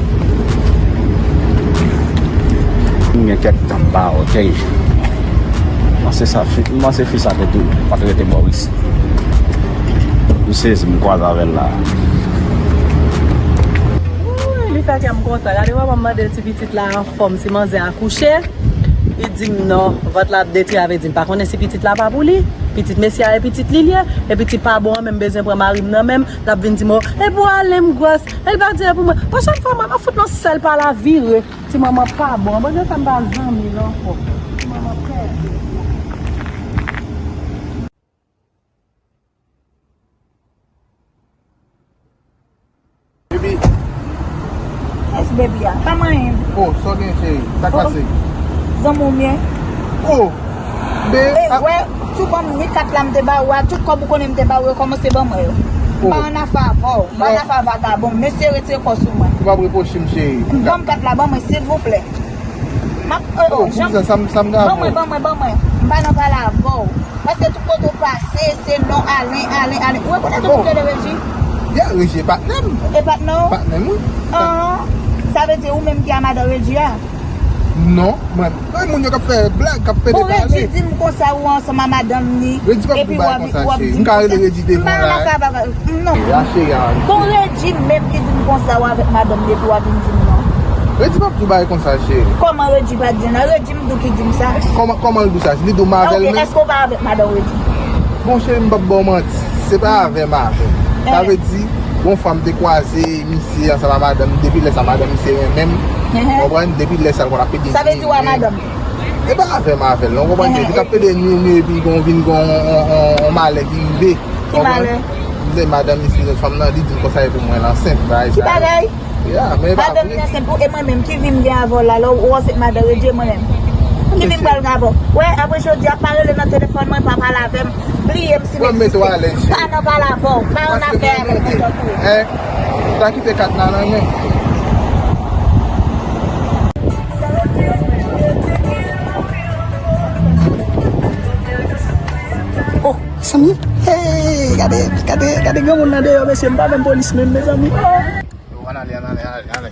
M gen kèk tan m pa, oke. M panse sa fi, m panse fi sa te tou, pa t rete Mòris. M sezi, m kwaze avè l la. Wouy, li fè kè m kontan. Gade, manman m mande l si pitit la anfòm, si manzè akouche. Li di m non, vant la ap detwi, sa vle di m pa konnen si pitit la pa pou li. Pitit mesye a e pitit li l ye. E pitit pa bon an menm bezwen pran mari m nan men m. L ap vin di m, oh, e pou Alen m gwòs. E l pa di e pou mwen. Pwochèn fwa, mwen, mwen fout nan sèl pa la vire. Ti manman pa bon. Bondye fè m pa zanmi l ankò. Ti manman pèdi. Baby. Yes, baby a. Pa manyen. Oh, sa w gen, cheri? Sa k pase? Zanmi w byen? Oh, be, e, a- wè, tou ban m kat la m te ba ou a, tout kòb ou konnen m te ba ou yo, kòmanse ban mwen yo. M pa ann afè avè w. M pa ann afè vagabon. Mesye, retire kò sou mwen. Ou p ap repwoche m, cheri. Ban m kat la, ban mwen, silvouplè. Oh, oh, oh, Jean, sa, sa m, sa m ban mwen, ban mwen, ban mwen. M pa nan pale avè w. Paske tout kote w pase, se non Alen, Alen, Alen. Ou rekonèt ou ki rele Regi? Yeah, Regi e patnè m. E patnè w? Patnè m, wi. Ahan. Sa vle di ou menm ki a madan Regi a? Non, mwen. Mwen, moun yo k ap fè blag, k ap pede pale. Bon, Regi di m konsa ou ansanm a madanm li. Regi p ap di bagay konsa, cheri. M ka rele Regi devan la. M pa nan ka bagay. Non. Ya, cheri a. Bon, Regi menm ki di m konsa ou avèk madanm li epi w ap vin di m non. Regi p ap di bagay konsa, cheri. Kòman Regi pa di non? Regi m di w ki di m sa. Kòman, kòman l di w sa? Li di w m avè l menm? Ok, èske w pa avèk madanm Regi? Bon, cheri, m p ap ba w manti. Se pa avè m avè l. Sa vle di, yon fwa m te kwaze misye ansanm a madanm li, depi lè sa madanm misye renmen m. Ou konprann? Depi lè sa l konn ap pede nwi m. Sa vle di w a madanm li? E pa avè m avè l, non, ou konprann? Li t ap pede nwi m, epi gon vin gon on, on, on malè ki rive. Ki malè? M di madanm misye, fanm nan, li di m konsa epi mwen ansent, bagay sa yo. Ki bagay? Ya, men e pa vre. Madanm li ansent pou, e mwen menm ki vi m gen avè w la, lè w ansent madan Regi e mwen menm. Ki vi m pral gen avè w? Wè, apre jodi a, pa rele nan telefòn mwen, pa pale avè m. Bliye m si m egziste. Pa nan pale avè w, pa an afè avè m. Hein? Ta kite kat la nan men. Oh, Samy. Hey, gade, gade, gade granmoun nan deyò, mesye, m pa menm polis menm, mezanmi. Oh. Yo, ann ale, ann ale, ann ale, ann ale.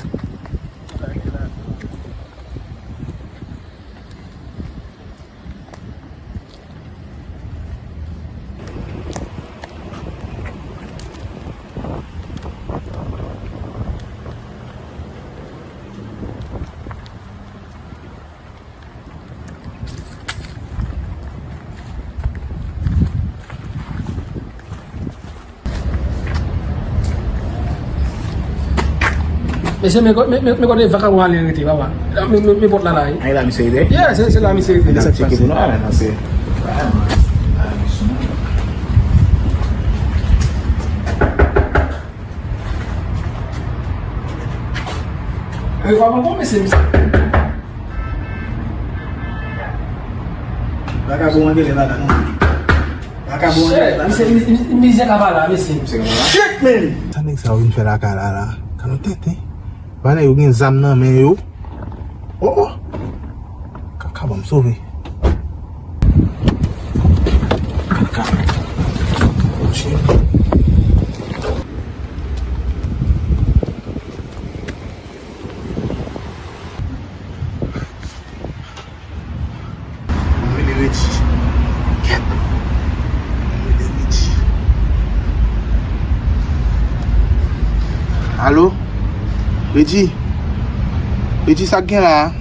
Mesye, men, men, men, men kote vakabon ale rete, papa. Men, men, men pòt la la, wi. A, e la misye rete? Yeah, se, se la misye rete. N ap tcheke pou nou, a, men, non, se. E, vakabon, mesye, misye. Vakabon an genlè pa la non. Vakabon an genlè pa la. Misye, mi-, mi-, mizè ka pa la, mesye. Shit, man! Sa nèg sa yo vin fè lakay la, la? Gad yon tenten. Ba nèg yo gen zam nan men yo. Oh, oh! Kaka, ban m sove. Kaka. Oh, shit. Mwen rele Regi. Kèt. Mwen rele Regi. Alo? Regi? Regi, sa k gen la a?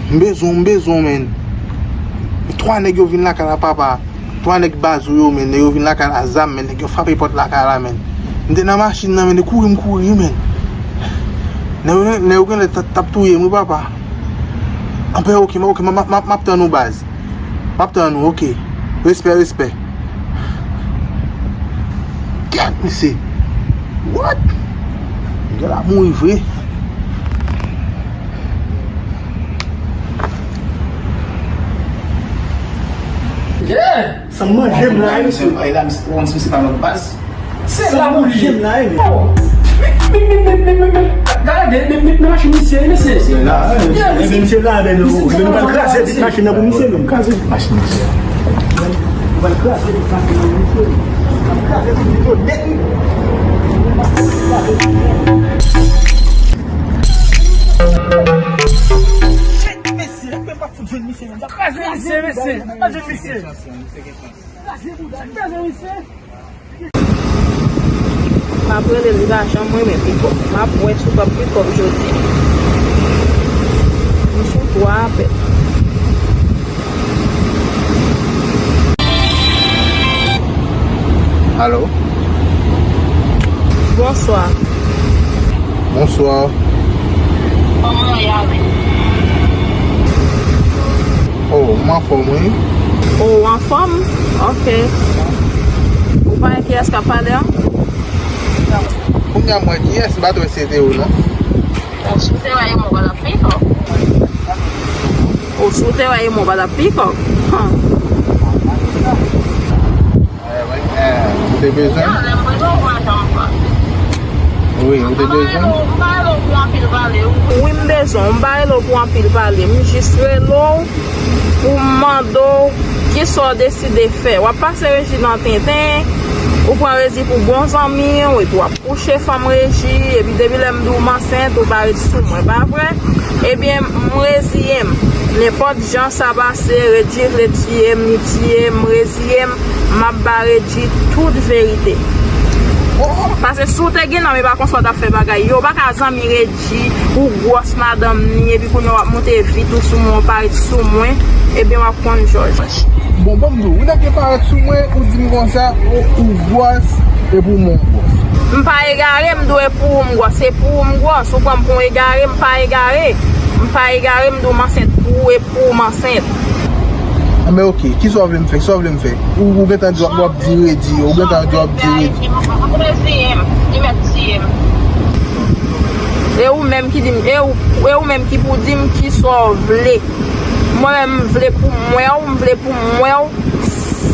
M bezwen w, m bezwen w, menn. Twa nèg yo vin lakay la, papa. Twa nèg baz ou yo, menn, nèg yo vin lakay la, zam, menn, nèg yo frape pòt lakay la, menn. M te nan machin nan, menn, e kouri m kouri, menn. Nèg yo, nèg yo genlè t ap, t ap touye m, wi, papa. Anben, oke, m, oke, m, m, m, m ap tann ou, baz. M ap tann ou, oke. Respè, respè. Gad, mesye. What? Nèg la mouri vre. Yeah! Sa manje m la, wi, mesye. E la, misye, misye pa lòt baz. Se la pou li ye. Sa manje m la, wi, mesye. Oh! Mi, mi, mi, mi, mi, mi, mi. Gade, mi, mi, mi machin misye, mesye. Se la, wi, mesye. Yeah, mesye. Ebyen, misye la, ebyen, nou, nou pral kraze vit machin nan pou misye, nou. Kraze vit machin misye. Nou pral kraze vit machin nan pou misye, nou. Nou pral kraze vit machin nan nèt, wi. Shit, mesye, mwen pa fout jwenn misye, menm. Kraze misye, mesye. Kraze misye. Kraze misye. M ap rele l, li pa janm renmen pikòp. M ap wè si w p ap pikòp jodi. M sou twa apèl. Alo? Bonswa. Bonswa. Kòman w ye? Oh, m anfòm, wi. Oh, ou anfòm? Ok. Ou pa wè kiyès k ap pale an? Kounye a m wè kiyès, m pa t wè si se te ou, non. Bon, si w te wè e mwen, w pa t ap pikòp. Oh, si w te wè e mwen, w pa t ap pikòp. Hum. Eh, wi, eh, ou te bezwen? Wi, ou te bezwen? Wi, m bezwen w. M pa rele w pou anpil pale. M jis rele w pou m mande w kisa w deside fè. W ap pase Regi nan tenten, ou pran Regi pou bon zanmi w, epi w ap kouche fanm Regi, epi depi lè m di w m ansent, ou pa ret sou mwen, pa vre? Ebyen, m reziye m. Nenpòt jan sa pase, Regi vle tiye m, li tiye m, m reziye m, m ap ba Regi tout verite. Paske si w te gen nanm, e pa konsa w t ap fè bagay yo. Ou pa ka zanmi Regi, ou gwòs madanm ni, epi kounye a w ap monte vit ou sou mwen, ou parèt sou mwen, ebyen w ap konn jòj. Bon, ban m di w, ou nèg ki parèt sou mwen, ou di m konsa, ou, ou gwòs, epi w men w gwòs. M pa egare, m di w e pou ou m gwòs, se pou ou m gwòs, ou pran m pou yon egare, m pa egare. M pa egare, m di w m ansent pou ou, e pou ou m ansent. Anben, oke, kisa w vle m fè? Kisa w vle m fè? Ou, ou gentan di w ap, w ap di Regi, ou gentan di w ap di Regi. Ou mèt tiye m, ou mèt tiye m. E ou menm ki di m, e ou, e ou menm ki pou di m kisa w vle. Mwen menm, m vle pou m wè w, m vle pou m wè w.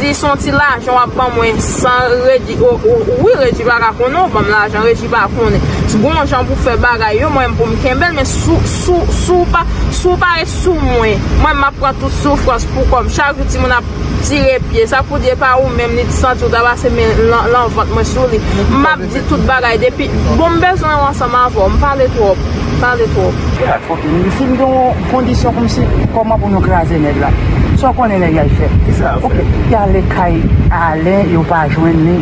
Si se yon ti lajan w ap ban mwen san Regi, o, o, wi, Regi pa ka konnen w ban m lajan, Regi pa konnen. Si gon jan pou fè bagay yo, mwen menm pou m kenbe l, men si w, si w, si w pa, si w pa ret sou mwen, mwen m ap pran tout soufrans pou kò m. Chak jou timoun ap tire pye. Sa k pou di e pa ou menm li t santi w ta pase men lan, lan vant mwen sou li. M ap di tout bagay depi, bon, m bezwen w ansanm avè w. M pale twòp. M pale twòp. Ya, ok, si m gen yon kondisyon kòmsi, kòman pou nou kraze nèg la? Sa w konnen nèg la ap fè? Kisa y ap fè? Ok, y ale kay Alen, yo pa jwenn li.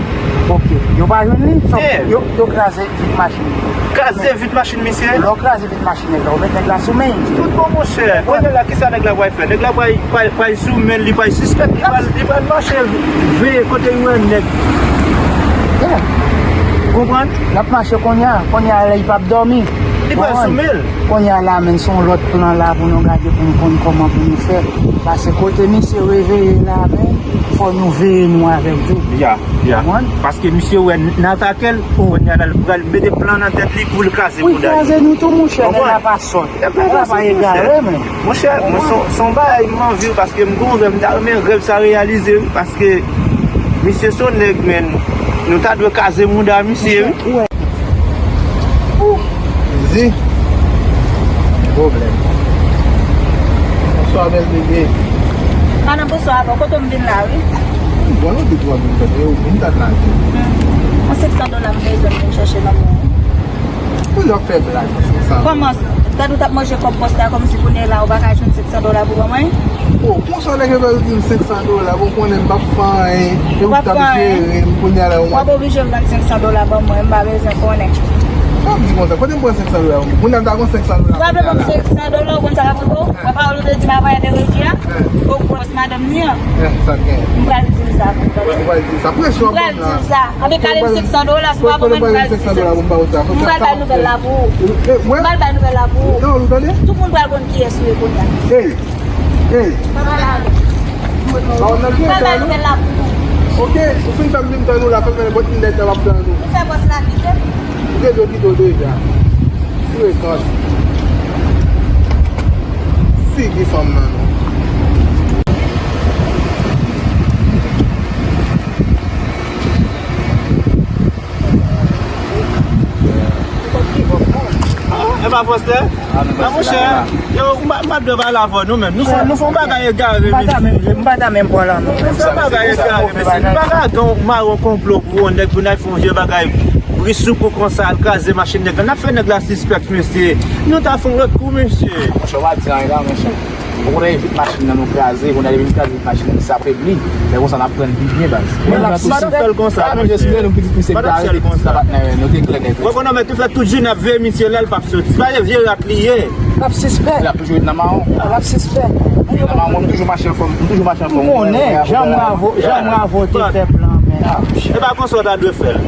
Ok, yo pa jwenn li, so, yo, yo kraze vit machin. Kraze vit machin misye? Lè w kraze vit machin nèg la, ou met nèg la sou men. Tout bon, monchè. Kounye a la, kisa nèg la pral fè? Nèg la pral, pral, pral sou men, li pral sispèk, li pral, li pral mache veye kote l wè nèg. Konprann? L ap mache kounye a, kounye a la, li p ap dòmi. Li pral sou men l. Kounye a la, men, se yon lòt plan la pou nou gade, pou nou konn kòman pou nou fè. Paske kote misye reveye la, men, fò nou veye nou avèk tou. Ya, ya. Konprann? Paske misye wè n atake l, kounye a la, l pral mete plan nan tèt li pou l kraze bouda yo. Wi, kraze nou tou, monchè, nèg la pa sòt. Nèg la pa egare, men. Monchè, mwen, se, se yon bagay m anvi, paske m gon rèv, m ta renmen rèv sa reyalize, wi, paske misye se yon nèg, men, nou ta dwe kraze mouda misye, wi. Ou wè. Zi. Pwoblèm. Bonswa, bèl bebe. Madanm, bonswa, bò, kote w m vin la, wi. Bon, nou te twa vin fè, e ou vin dat la. Hmm. Yon senk san dola m bezwen pou m chèche nan men w. Ou lòk fè blag, senk san dola. Kòman? Gad ou t ap manje kòb pòs la kòmsi kounye a la ou pa ka jwenn senk san dola pou ban mwen? O, konsa nèg yo pral di m senk san dola, bon, konnen m p ap fè anyen, e ou t ap jere m, kounye a la ou... W ap oblije vann senk san dola ban mwen, m pa bezwen konnen. Sa w di konsa, kote m pran senk san dola? Kounye a m ta gon senk san dola. W ap ban m senk san dola, ou konn sa k ap rive w? Wè pawòl ou te di m avanyè de Regi a? O, gwòs madanm ni an. Eh, sa k genyen? M pral di l sa pou tande. Ou pral di l sa. Presyon ap ban m la. M pral di l sa. Anben, kale m senk san dola, si w pa ban mwen, m pral di l sa. M pral bay nouvèl la pou ou. M pral bay nouvèl la pou ou. Non, ou tande? Tout moun pral konn kiyès ou ye kounye a. Ey! Ey! Pa wè nan kiyès la, non? Ok, ou fin fè m vin tann ou la, fè m mennen bòt m dèyè m ap tann ou. Nou fè bòs la kite. Ou te dwe kite w deja. Frekant. Figi fanm nan, non. Ah, e pa pastè? Ah, monchè, yo, m pa, m pa dwe pale avè nou menm. Nou fè, nou fè yon bagay egare, mesye. M pa ta menm pran la, non. Nou fè yon bagay egare, mesye. Nou pa ka gen yon mawon konplo pou yon nèg pou n al fè yon vye bagay brisoukou konsa, al kraze machin nèg la. N ap fè nèg la sispèk, mesye. Nou ta fè yon lòt kou, mesye. Monchè, w pa di anyen la, monchè. Ou konnen vit machin nan nou kraze, kounye a depi n kraze vit machin nan, li afebli. Lè konsa n ap pran l pi byen, baz. Men l ap sispèk. Fè l konsa, mesye. Mesye, nou pitit misye egare, pitit sa pa t nan ren, nou te klè nèt. Ou konnen, men tou fè tout jounen ap veye misye la, l p ap soti. Se pa de vye rat li ye. L ap sispèk. L ap toujou ret nan mawon. L ap sispèk. Nan mawon, mwen, m toujou mache anfòm, m toujou mache anfòm. M konnen, jan Bravo, jan Bravo te fè plan, men. E pa konsa w ta dwe fè l.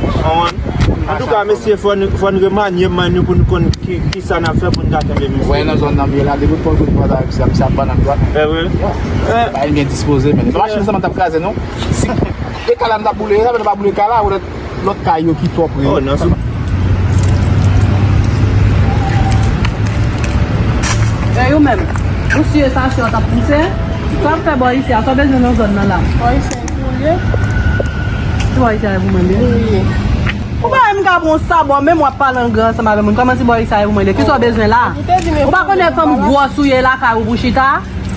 Antouka, mesye, fò n, fò n remanye men nou pou n konn ki, kisa n ap fè pou n ka kenbe misye. Wè, nan zòn nan m ye la, depi w pran kote pwazay misye, misye ap ban nan dwat. E vre? Wi. E. Bagay m byen dispoze, men. Machin sèlman t ap kraze, non. Si e kala m t ap boule, sa fè nou pa boule kala, ou lòt, lòt kay yo ki twò pre. Oh, non, sou. E ou menm, ou siye sachè w t ap pouse? Sa w ap fè bò isi a, sa w bezwen nan zòn nan la? Bò isi a pou ou ye? Se bò isi a pou mwen, byen? Wi, wi. Ou pa menm ka pran yon sabò, menm w ap pale an gran ansanm avè moun. Kòman ti bò isi a ye pou mwen de? Kisa w bezwen la? Ou te di men Ou pa konnen fanm gwòs ou ye lakay ou pou chita?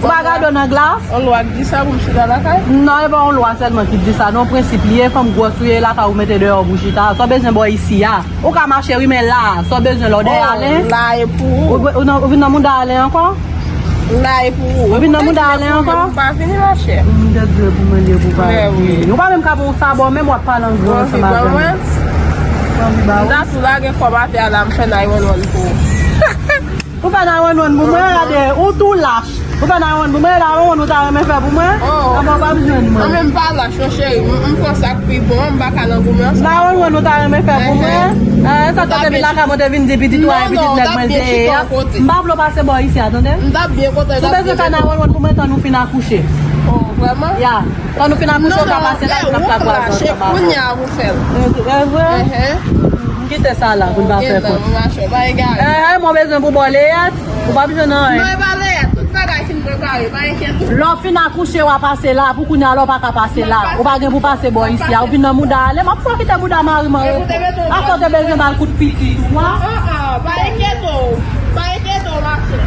Ou pa gade w nan glas? On lwa k di sa pou m chita lakay? Non, e pa yon lwa sèlman ki di sa, non, prensip li ye, fanm gwòs ou ye lakay ou mete deyò pou chita. Sa w bezwen bò isi a? Ou ka mache wi, men la, sa w bezwen la, w dèyè Alen? La e pou ou. Ou, ou nan- ou vin nan mouda Alen ankò? La e pou ou. Ou vin nan mouda Alen ankò? Ou pa vini, machè. M te di pou mwen li pou pa vini. Ou pa menm ka pran yon sabò, menm w ap pale an gran ansanm avè mwen. M ta tou lage kòb atè a la, m fè nine one one pou ou. Ou fè nine one one pou mwen, gade, ou tou lach. Ou fè nine one one pou mwen, nine one one ou ta renmen fè pou mwen? Kòman w p ap jwenn mwen? Mwen menm pa lach non, cheri. M, m pran sa k pi bon an, m pa ka nan goumen ansanm. Nine one one ou ta renmen fè pou mwen? Eh, sa t ap depi lakay mwen te vin di pitit ou a e pitit nèg mwen l te ye a. M pa vle w pase bò isi a, tande? M t ap byen kontan. Si w bezwen fè nine one one pou mwen, tann ou fin akouche. Oh, vrèman? Ya. Tann ou fin akouche, ou ka pase la, n ap ka kwaze ansanm avè w. Kounye a ou fè l. E vre? M kite sa la pou n pa fè kont. Eh, mwen bezwen pou bò Leyèt. Ou p ap jwenn anyen. Non, e pa Leyèt. Tout bagay fin prepare, pa enkyete w. Lè w fin akouche, w a pase la. Pou kounye a la, w pa ka pase la. Ou pa gen pou pase bò isi a. Ou vin nan mouda Alen. M ap fè w kite mouda mari m anrepo. Afè w te bezwen ba l kout pitit ou a. Pa enkyete w. Pa enkyete w, machè.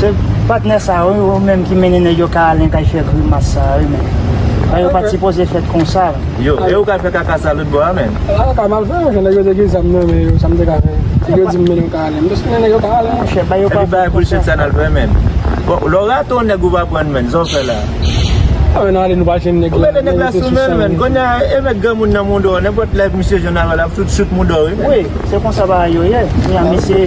Se patnè sa yo, yo menm ki mennen nèg yo kay Alen kay fè grimas sa yo, men. Sa yo pa t sipoze fèt konsa. Yo, e ou ka fè kaka sa lòt bò a, men. Kaka m al fè, monchè, nèg yo te gen zam nan men yo, sa m te ka fè? Nèg yo di m mennen yo kay Alen. M te sipoze nèg yo kay Alen, monchè, ba yo pa fè konsa. Epi bay bullshit sa n al fè, men. Bon, lè w rate yon nèg ou pa pran, men, sa w fè la? A, men, n ale, nou pa jwenn nèg la. Ou mete nèg la sou men l, men. Kounye a, e mèt granmoun nan mouda w, nenpòt lè misye jwenn avè l, ap tout chout mouda w, wi, men. Wi, se konsa bagay yo ye. Kounye a, misye,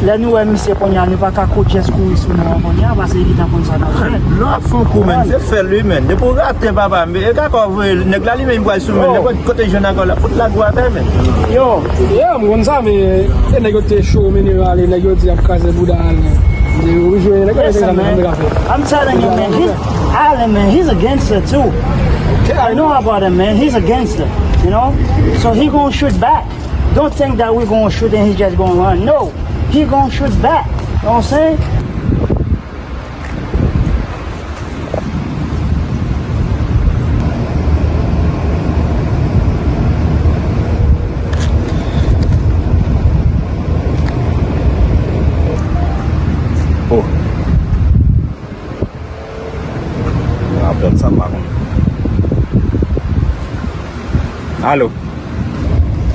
lè nou wè misye kounye a, nou pa ka kout jès kouri sou nou an kounye a, paske li ta konn sa n ap fè. Lè w ap fè yon kou, men, se fè l, wi, men. Depi w rate, papa, men, e kaka w voye l. Nèg la, li menm, li pral sou men l. Nenpòt kote l jwenn akò la, fout lage w atè, men. Yo. Yeah, m konn sa, men, e nèg yo te cho, mennen yo ale, nèg yo di y ap kraze bouda Alen. Yo oblije, nèg yo te sa, men, m te ka fè. I'm telling you, man, he's Allen, man, he's a gangster too. I know about him, man. He's a gangster, you know? So he gonna shoot back. Don't think that we gonna shoot and he just gonna run. No, he gonna shoot back. You know what I'm saying? Oh. Apèl sa m pa konn. Alo.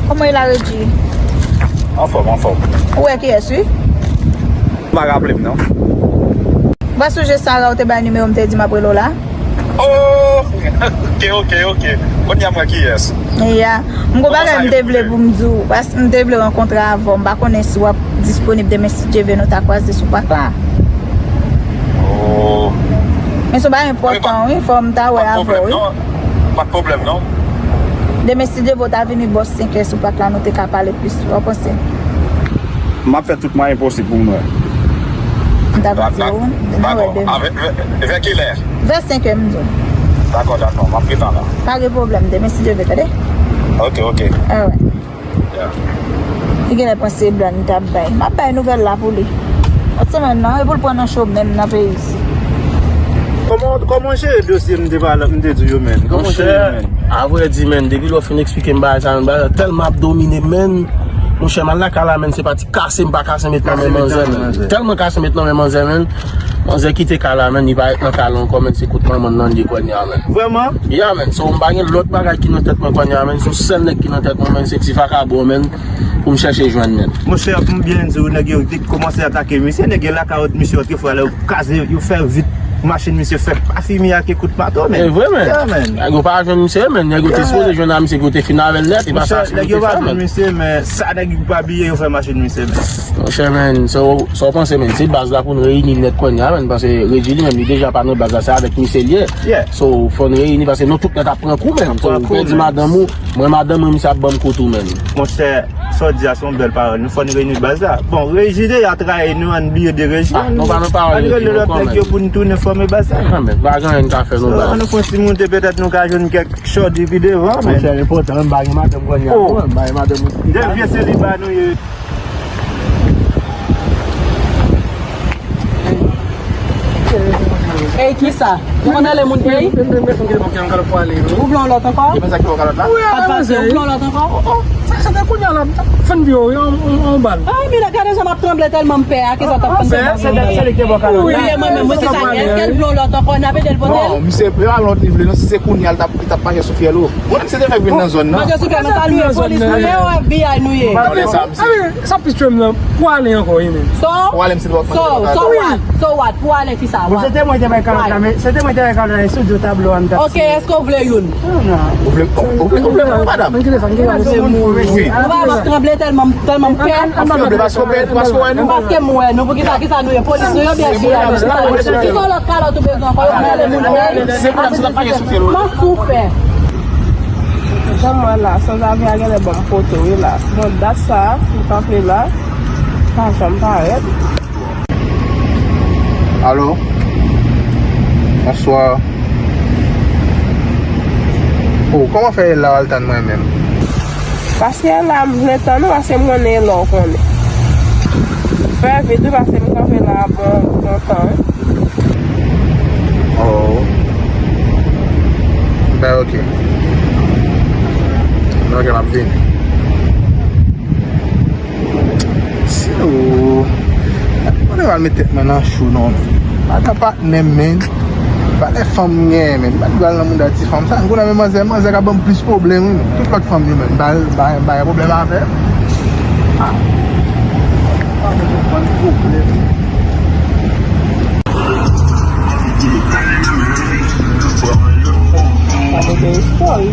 Kòman e la, Reggie? Anfòm, anfòm. Ou wè kiyès, wi? M pa raple m, non. Ou pa sonje Sara ou te bay nimewo m te di m ap rele w la? Oh! Ok, ok, ok. Kounye a m wè kiyès. Ya. M gon bagay m te vle pou m di w. Paske m te vle rankontre avè w. M pa konnen si w ap disponib demen si Dye vle nou ta kwaze sou pak la. Oh. Men se yon bagay enpòtan, wi. Fò m ta wè avè w, wi. Pa t pwoblèm, non. Demen si Dye vle w ta vini bò senkè sou pak la, nou te ka pale plis. Sa w panse? M ap fè tout mwayen posib pou m wè. M ta vle di w, nou wè demen. Vè, vè, vè kilè? Vè senkè, m di w. Dakò, dakò, m ap gentan la. Pa gen pwoblèm, demen si Dye vle, tande? Ok, ok. Alright. Yeah. Li genlè panse se blag m t ap bay. M ap bay nouvèl la pou li. Lòt semèn nan, e pou l pran nan cho menm nan peyi isit. Kòman, kòman w jere dosye m te pale, m te di w yo, menn? Kòman w jere yo, menn? Monchè, avrèdi, menn, depi lè w fin eksplike m bagay sa, menn, bagay sa tèlman ap domine m, menn. Monchè, m al lakay la, menn, se pati kase m pa kase met nan men manzè, menn. Tèlman kase met nan men manzè, menn. Manzè kite kay la, menn, li pa ret nan kay la ankò, menn, se kot manman l nan li ye kounye a, menn. Vrèman? Ya, menn. So, m pa gen lòt bagay ki nan tèt mwen kounye a, menn. Se yon sèl nèg ki nan tèt mwen, menn, se ti vakabon, menn, pou m chèche jwenn, menn. Monchè, pou m byen di w, nèg yo te kòmanse atake misye, nèg yo lakay misye otrefwa la, yo kraze, yo fè vit machin misye, fè pa fimi ak kout mato, menn. E vre, menn. Ya, menn. Nèg yo pa jwenn misye, menn. Nèg yo te sipoze jwenn a misye, pou yo te fin avè l nèt, e pa sa misye te fè, menn. Misye, men sa nèg yo pa bliye, yo fè machin misye, menn. Monchè, menn, so, sa w panse, menn? Se baz la pou n reyini nèt kounye a, menn, paske Reggie li menm, li deja pa nan baz la, se avèk misye l ye. Yeah. So, fò n reyini, paske nou tout nèt ap pran kou, menn. So, ou pèdi madanm ou, mwen madanm mwen, misye ap ban m kou tou, menn. Monchè, sa w di a se yon bèl pawòl, nou fò n reyini baz la. Bon, Reggie deja trayi nou, ann bliye de Reggie. Ah, nou pa nan pawòl yo, ann rele lòt nèg yo pou n tounen fòme baz la. Ah, menn, pa gen anyen n ka fè, non, baz. Ann nou fè yon ti moute, petèt nou ka jwenn kèk chòdi pi devan, menn. Monchè, enpòtan, menn, m pa gen madanm kounye a, non, menn, m pa gen madanm. De vye seliba nou ye. Ey, kisa? Ou konn rele moun ey? Ou vle yon lòt ankò? Pa t pase, ou vle yon lòt ankò? Sa se te kounye a la, m t ap fè n di w yon bal. Ah, men gade jan m ap tranble tèlman m pè a, kisa w t ap fè n di w? Wi, e mwen menm, mwen se sa, èske l vle yon lòt ankò? N ap ede l pote l? Non, misye, se pa lòt li vle, non, si se kounye a, l t ap, li t ap mache sou fyèl ou. Mwen menm, se te fèk vin nan zòn nan. Manje sou fyèl, men sa nou ye, polis nou ye, ou FBI nou ye? Sa plis tchwem nan, pou ale ankò, wi, men. So, so, so what? So what? Pou ale kisa? What? Se te mwen te bay kalòt la, men se te mwen te bay kalòt la, sou do tablo an. Ok, èske w vle youn? Ou vle, ou vle, ou vle, madam? Wi. Ou pa ap tranble tèlman, tèlman m pè. Ap tranble paske w pè, paske w wè nou. Paske m wè nou, poukisa, kisa nou ye? Polis nou ye oubyen FBI nou ye? Kisa nou ye? Si se yon lòt kalòt ou bezwen ankò, yo pral ale moun. Se pou sa n ap mache sou fyèl ou. Kòman w fè? Jan m wè la, sanzave a genlè ban m poto, wi la. Bon, dat sa, m kanpe la, pa janm parèt. Alo? Bonswa. Oh, kòman fè e la w al tann mwen menm? Paske la, m vle tann ou, paske m konnen e la w konnen. Fè vit, wi, paske m kanpe la bon, bon tan, wi. Oh. Ben, ok. Ben, ok, m ap vini. Si ou, mwen pa met tèt mwen nan cho non, men. Pa nan patnè m, men. Pa lè fanm m genyen, men. Pa pral nan mouda ti fanm sa. Kounye a men manzè, manzè ka ban m plis pwoblèm, wi, men. Tout lòt fanm yo, men. Ba, ba, ba, pwoblèm avè. Ah. Pa ban m pwoblèm. Sa te gen espwa, wi.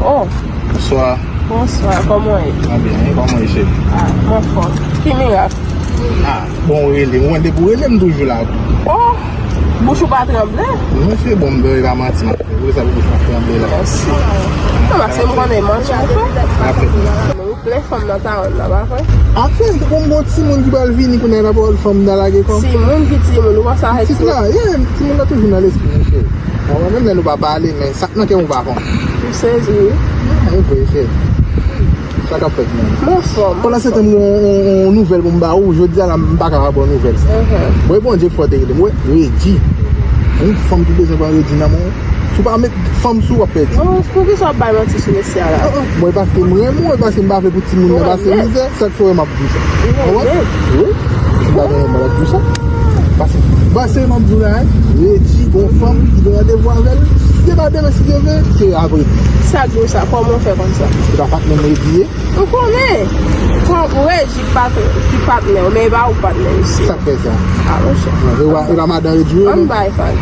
Oh. Bonswa. Bonswa, kòman w ye? Mwen byen, e kòman w ye, cheri? Ah, m anfòm. Ki mirak? Ah, bon, ou rele. Mwen, depi ou rele, m toujou la tou. Oh, bouch ou pa tranble? Non, se bon, m pa manti, m ap fè. Ou sa bouch mwen tranble la. Mèsi. Non, paske m konnen manti ou fè. Afè. Nou plen fanm nan Tawon nan, pa vre? Afè, bon, bon, timoun ki pral vini kounye a, la pawòl fanm nan lage kò. Timoun ki timoun, ou panse a timoun la, yeah, timoun nan toujou nan lespri, monchè. Bon, menm lè nou pa pale, men sa k nan kè m ou pa konn. M sezi, wi. Ah, e vre, chè. Sa k ap fèt menm? M anfòm. Pandan se tan, m gon yon, yon, yon nouvèl pou m ba ou. Jodi a la, m pa ka pa ba w nouvèl sa. Mhm. Mwen, Bondye fò te rele m. Mwen, redi. Yon fanm ki bezwen pran redi nan men w. Si w pa met fanm sou, w ap pèdi. Bon, poukisa w ap bay manti sou mesye a la? Ah, ah. Mwen, paske m renmen w, e paske m pa vle pou timoun nan pase mizè. Sa k fè w wè m ap di w sa. Ou konprann? Wi. M pa gen mal ap di w sa. Paske, paske m ap di w la, hein, Regi gon fanm ki gen randevou avè l. Si se pa demen, si Dye vle, se apre. Sa k di w sa? Kòman w fè konn sa? Se pa patnè m Regi ye? M konnen. Kòm Regi pa ki patnè w, men e pa ou patnè misye. Sa k fè sa? A, monchè. E pa, e pa madan Regi ye? Ann bay fag.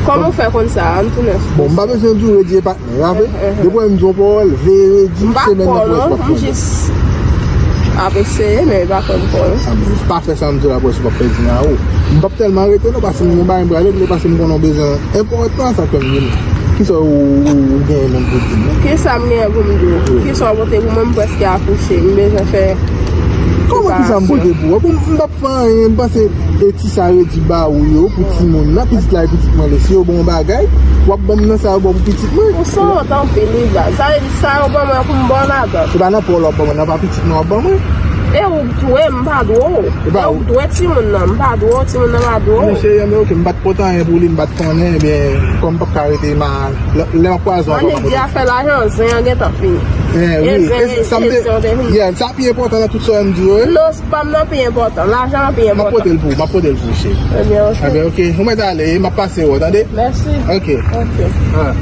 Kòman w fè konn sa? Ann tounen sou. Bon, m pa bezwen di w Regi e patnè. Rave, depi w wè m di yon pawòl, veye di semèn nan pwès w ap konnen. M jis ap eseye, men m pa konn pawòl. Ah, men pa fè sa m di w la pwès w ap pèdi nan ou. M p ap tèlman rete non, paske m gen bagay m prale regle, paske m konnen w bezwen enpòtan, sa k fè m vini. Kisa ou, ou, ou genyen menm pou di m? Kisa m genyen pou m di w? Wi. Kisa w pote pou mwen? M prèske akouche, m bezwen fè. Kòman kisa m pote pou ou? Bon, m p ap fè anyen, m panse e ti sa Regi ba ou yo pou timoun nan, pitit la e pitit mwen li. Si yo ba w yon bagay, w ap ban m nan sa yo ba w pou pitit mwen. Ou sanwont anpil wi baz. Sa vle di sa yo ban mwen pou m ba w ladan. Se pa nan pa w la w ap ban mwen, nan pa pitit mwen w ap ban mwen. E ou k dwe, m pa dwe w. E ou k dwe timoun nan, m pa dwe w, timoun nan pa dwe w. Non cheri, men oke, m pa t pote anyen pou li, m pa t konnen, ebyen, kòm m p ap ka rete, ma, lè, lè m ap kwaze w ankò, m ap pote. Annik di afè lajan, zen an gentan fini. Eh, wi. E zen, e zen an te fini. Yeah, sa pi enpòtan nan tout sa yo m di yo, wi. Non, pa m nan pi enpòtan. Lajan an pi enpòtan. M ap pote l pou ou, m ap pote l pou ou, cheri. Ebyen, oke. Ebyen, oke. Ou mèt ale, m ap pase wè w, tande? Mèsi. Oke. Oke. Ah.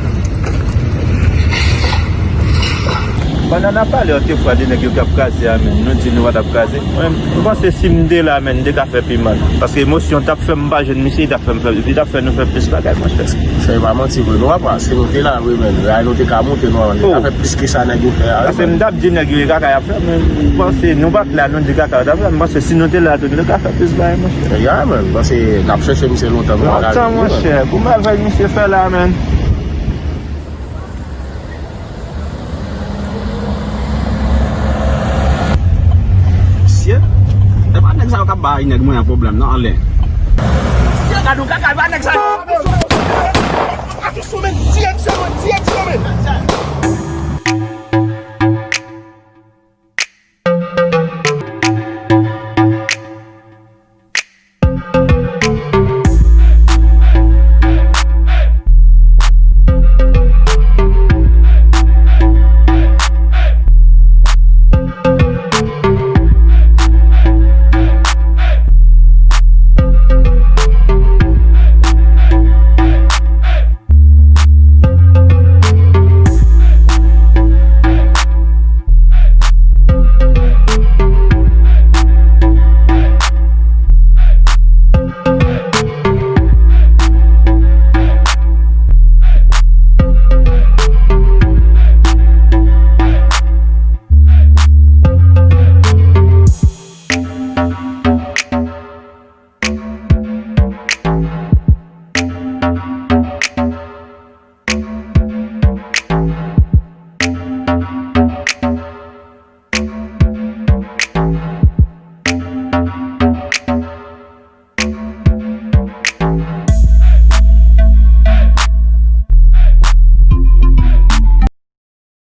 Pandan n ap pale, otrefwa, de nèg yo k ap kraze a, men nou di nou pa t ap kraze. Mwen, m panse si m te la, men, m te ka fè pi mal. Paske emosyon t ap fè m pa jwenn misye, li t ap fè m fè, li t ap fè nou fè plis bagay, monchè. Chè, pa manti vre, non, apa, si nou te la, wi, men, ray nou te ka monte, non, li t ap fè plis ke sa nèg yo fè a, wi, men. Paske m t ap di nèg yo e kaka y ap fè, men m panse nou pa t la, nou di kaka yo t ap fè, m panse si nou te la tou, nou te ka fè plis bagay, monchè. Ya, men, m panse n ap chèche misye lontan, nou pa ka jwenn li, men. Lontan, monchè, pou mèvèy misye fè la, men. Mesye, e pa nèg sa yo k ap bay nèg mwen an pwoblèm nan, anlè. Mesye, gad yon kaka, e pa nèg sa yo. Attention, men, tiye, tiye, men, tiye, tiye, men.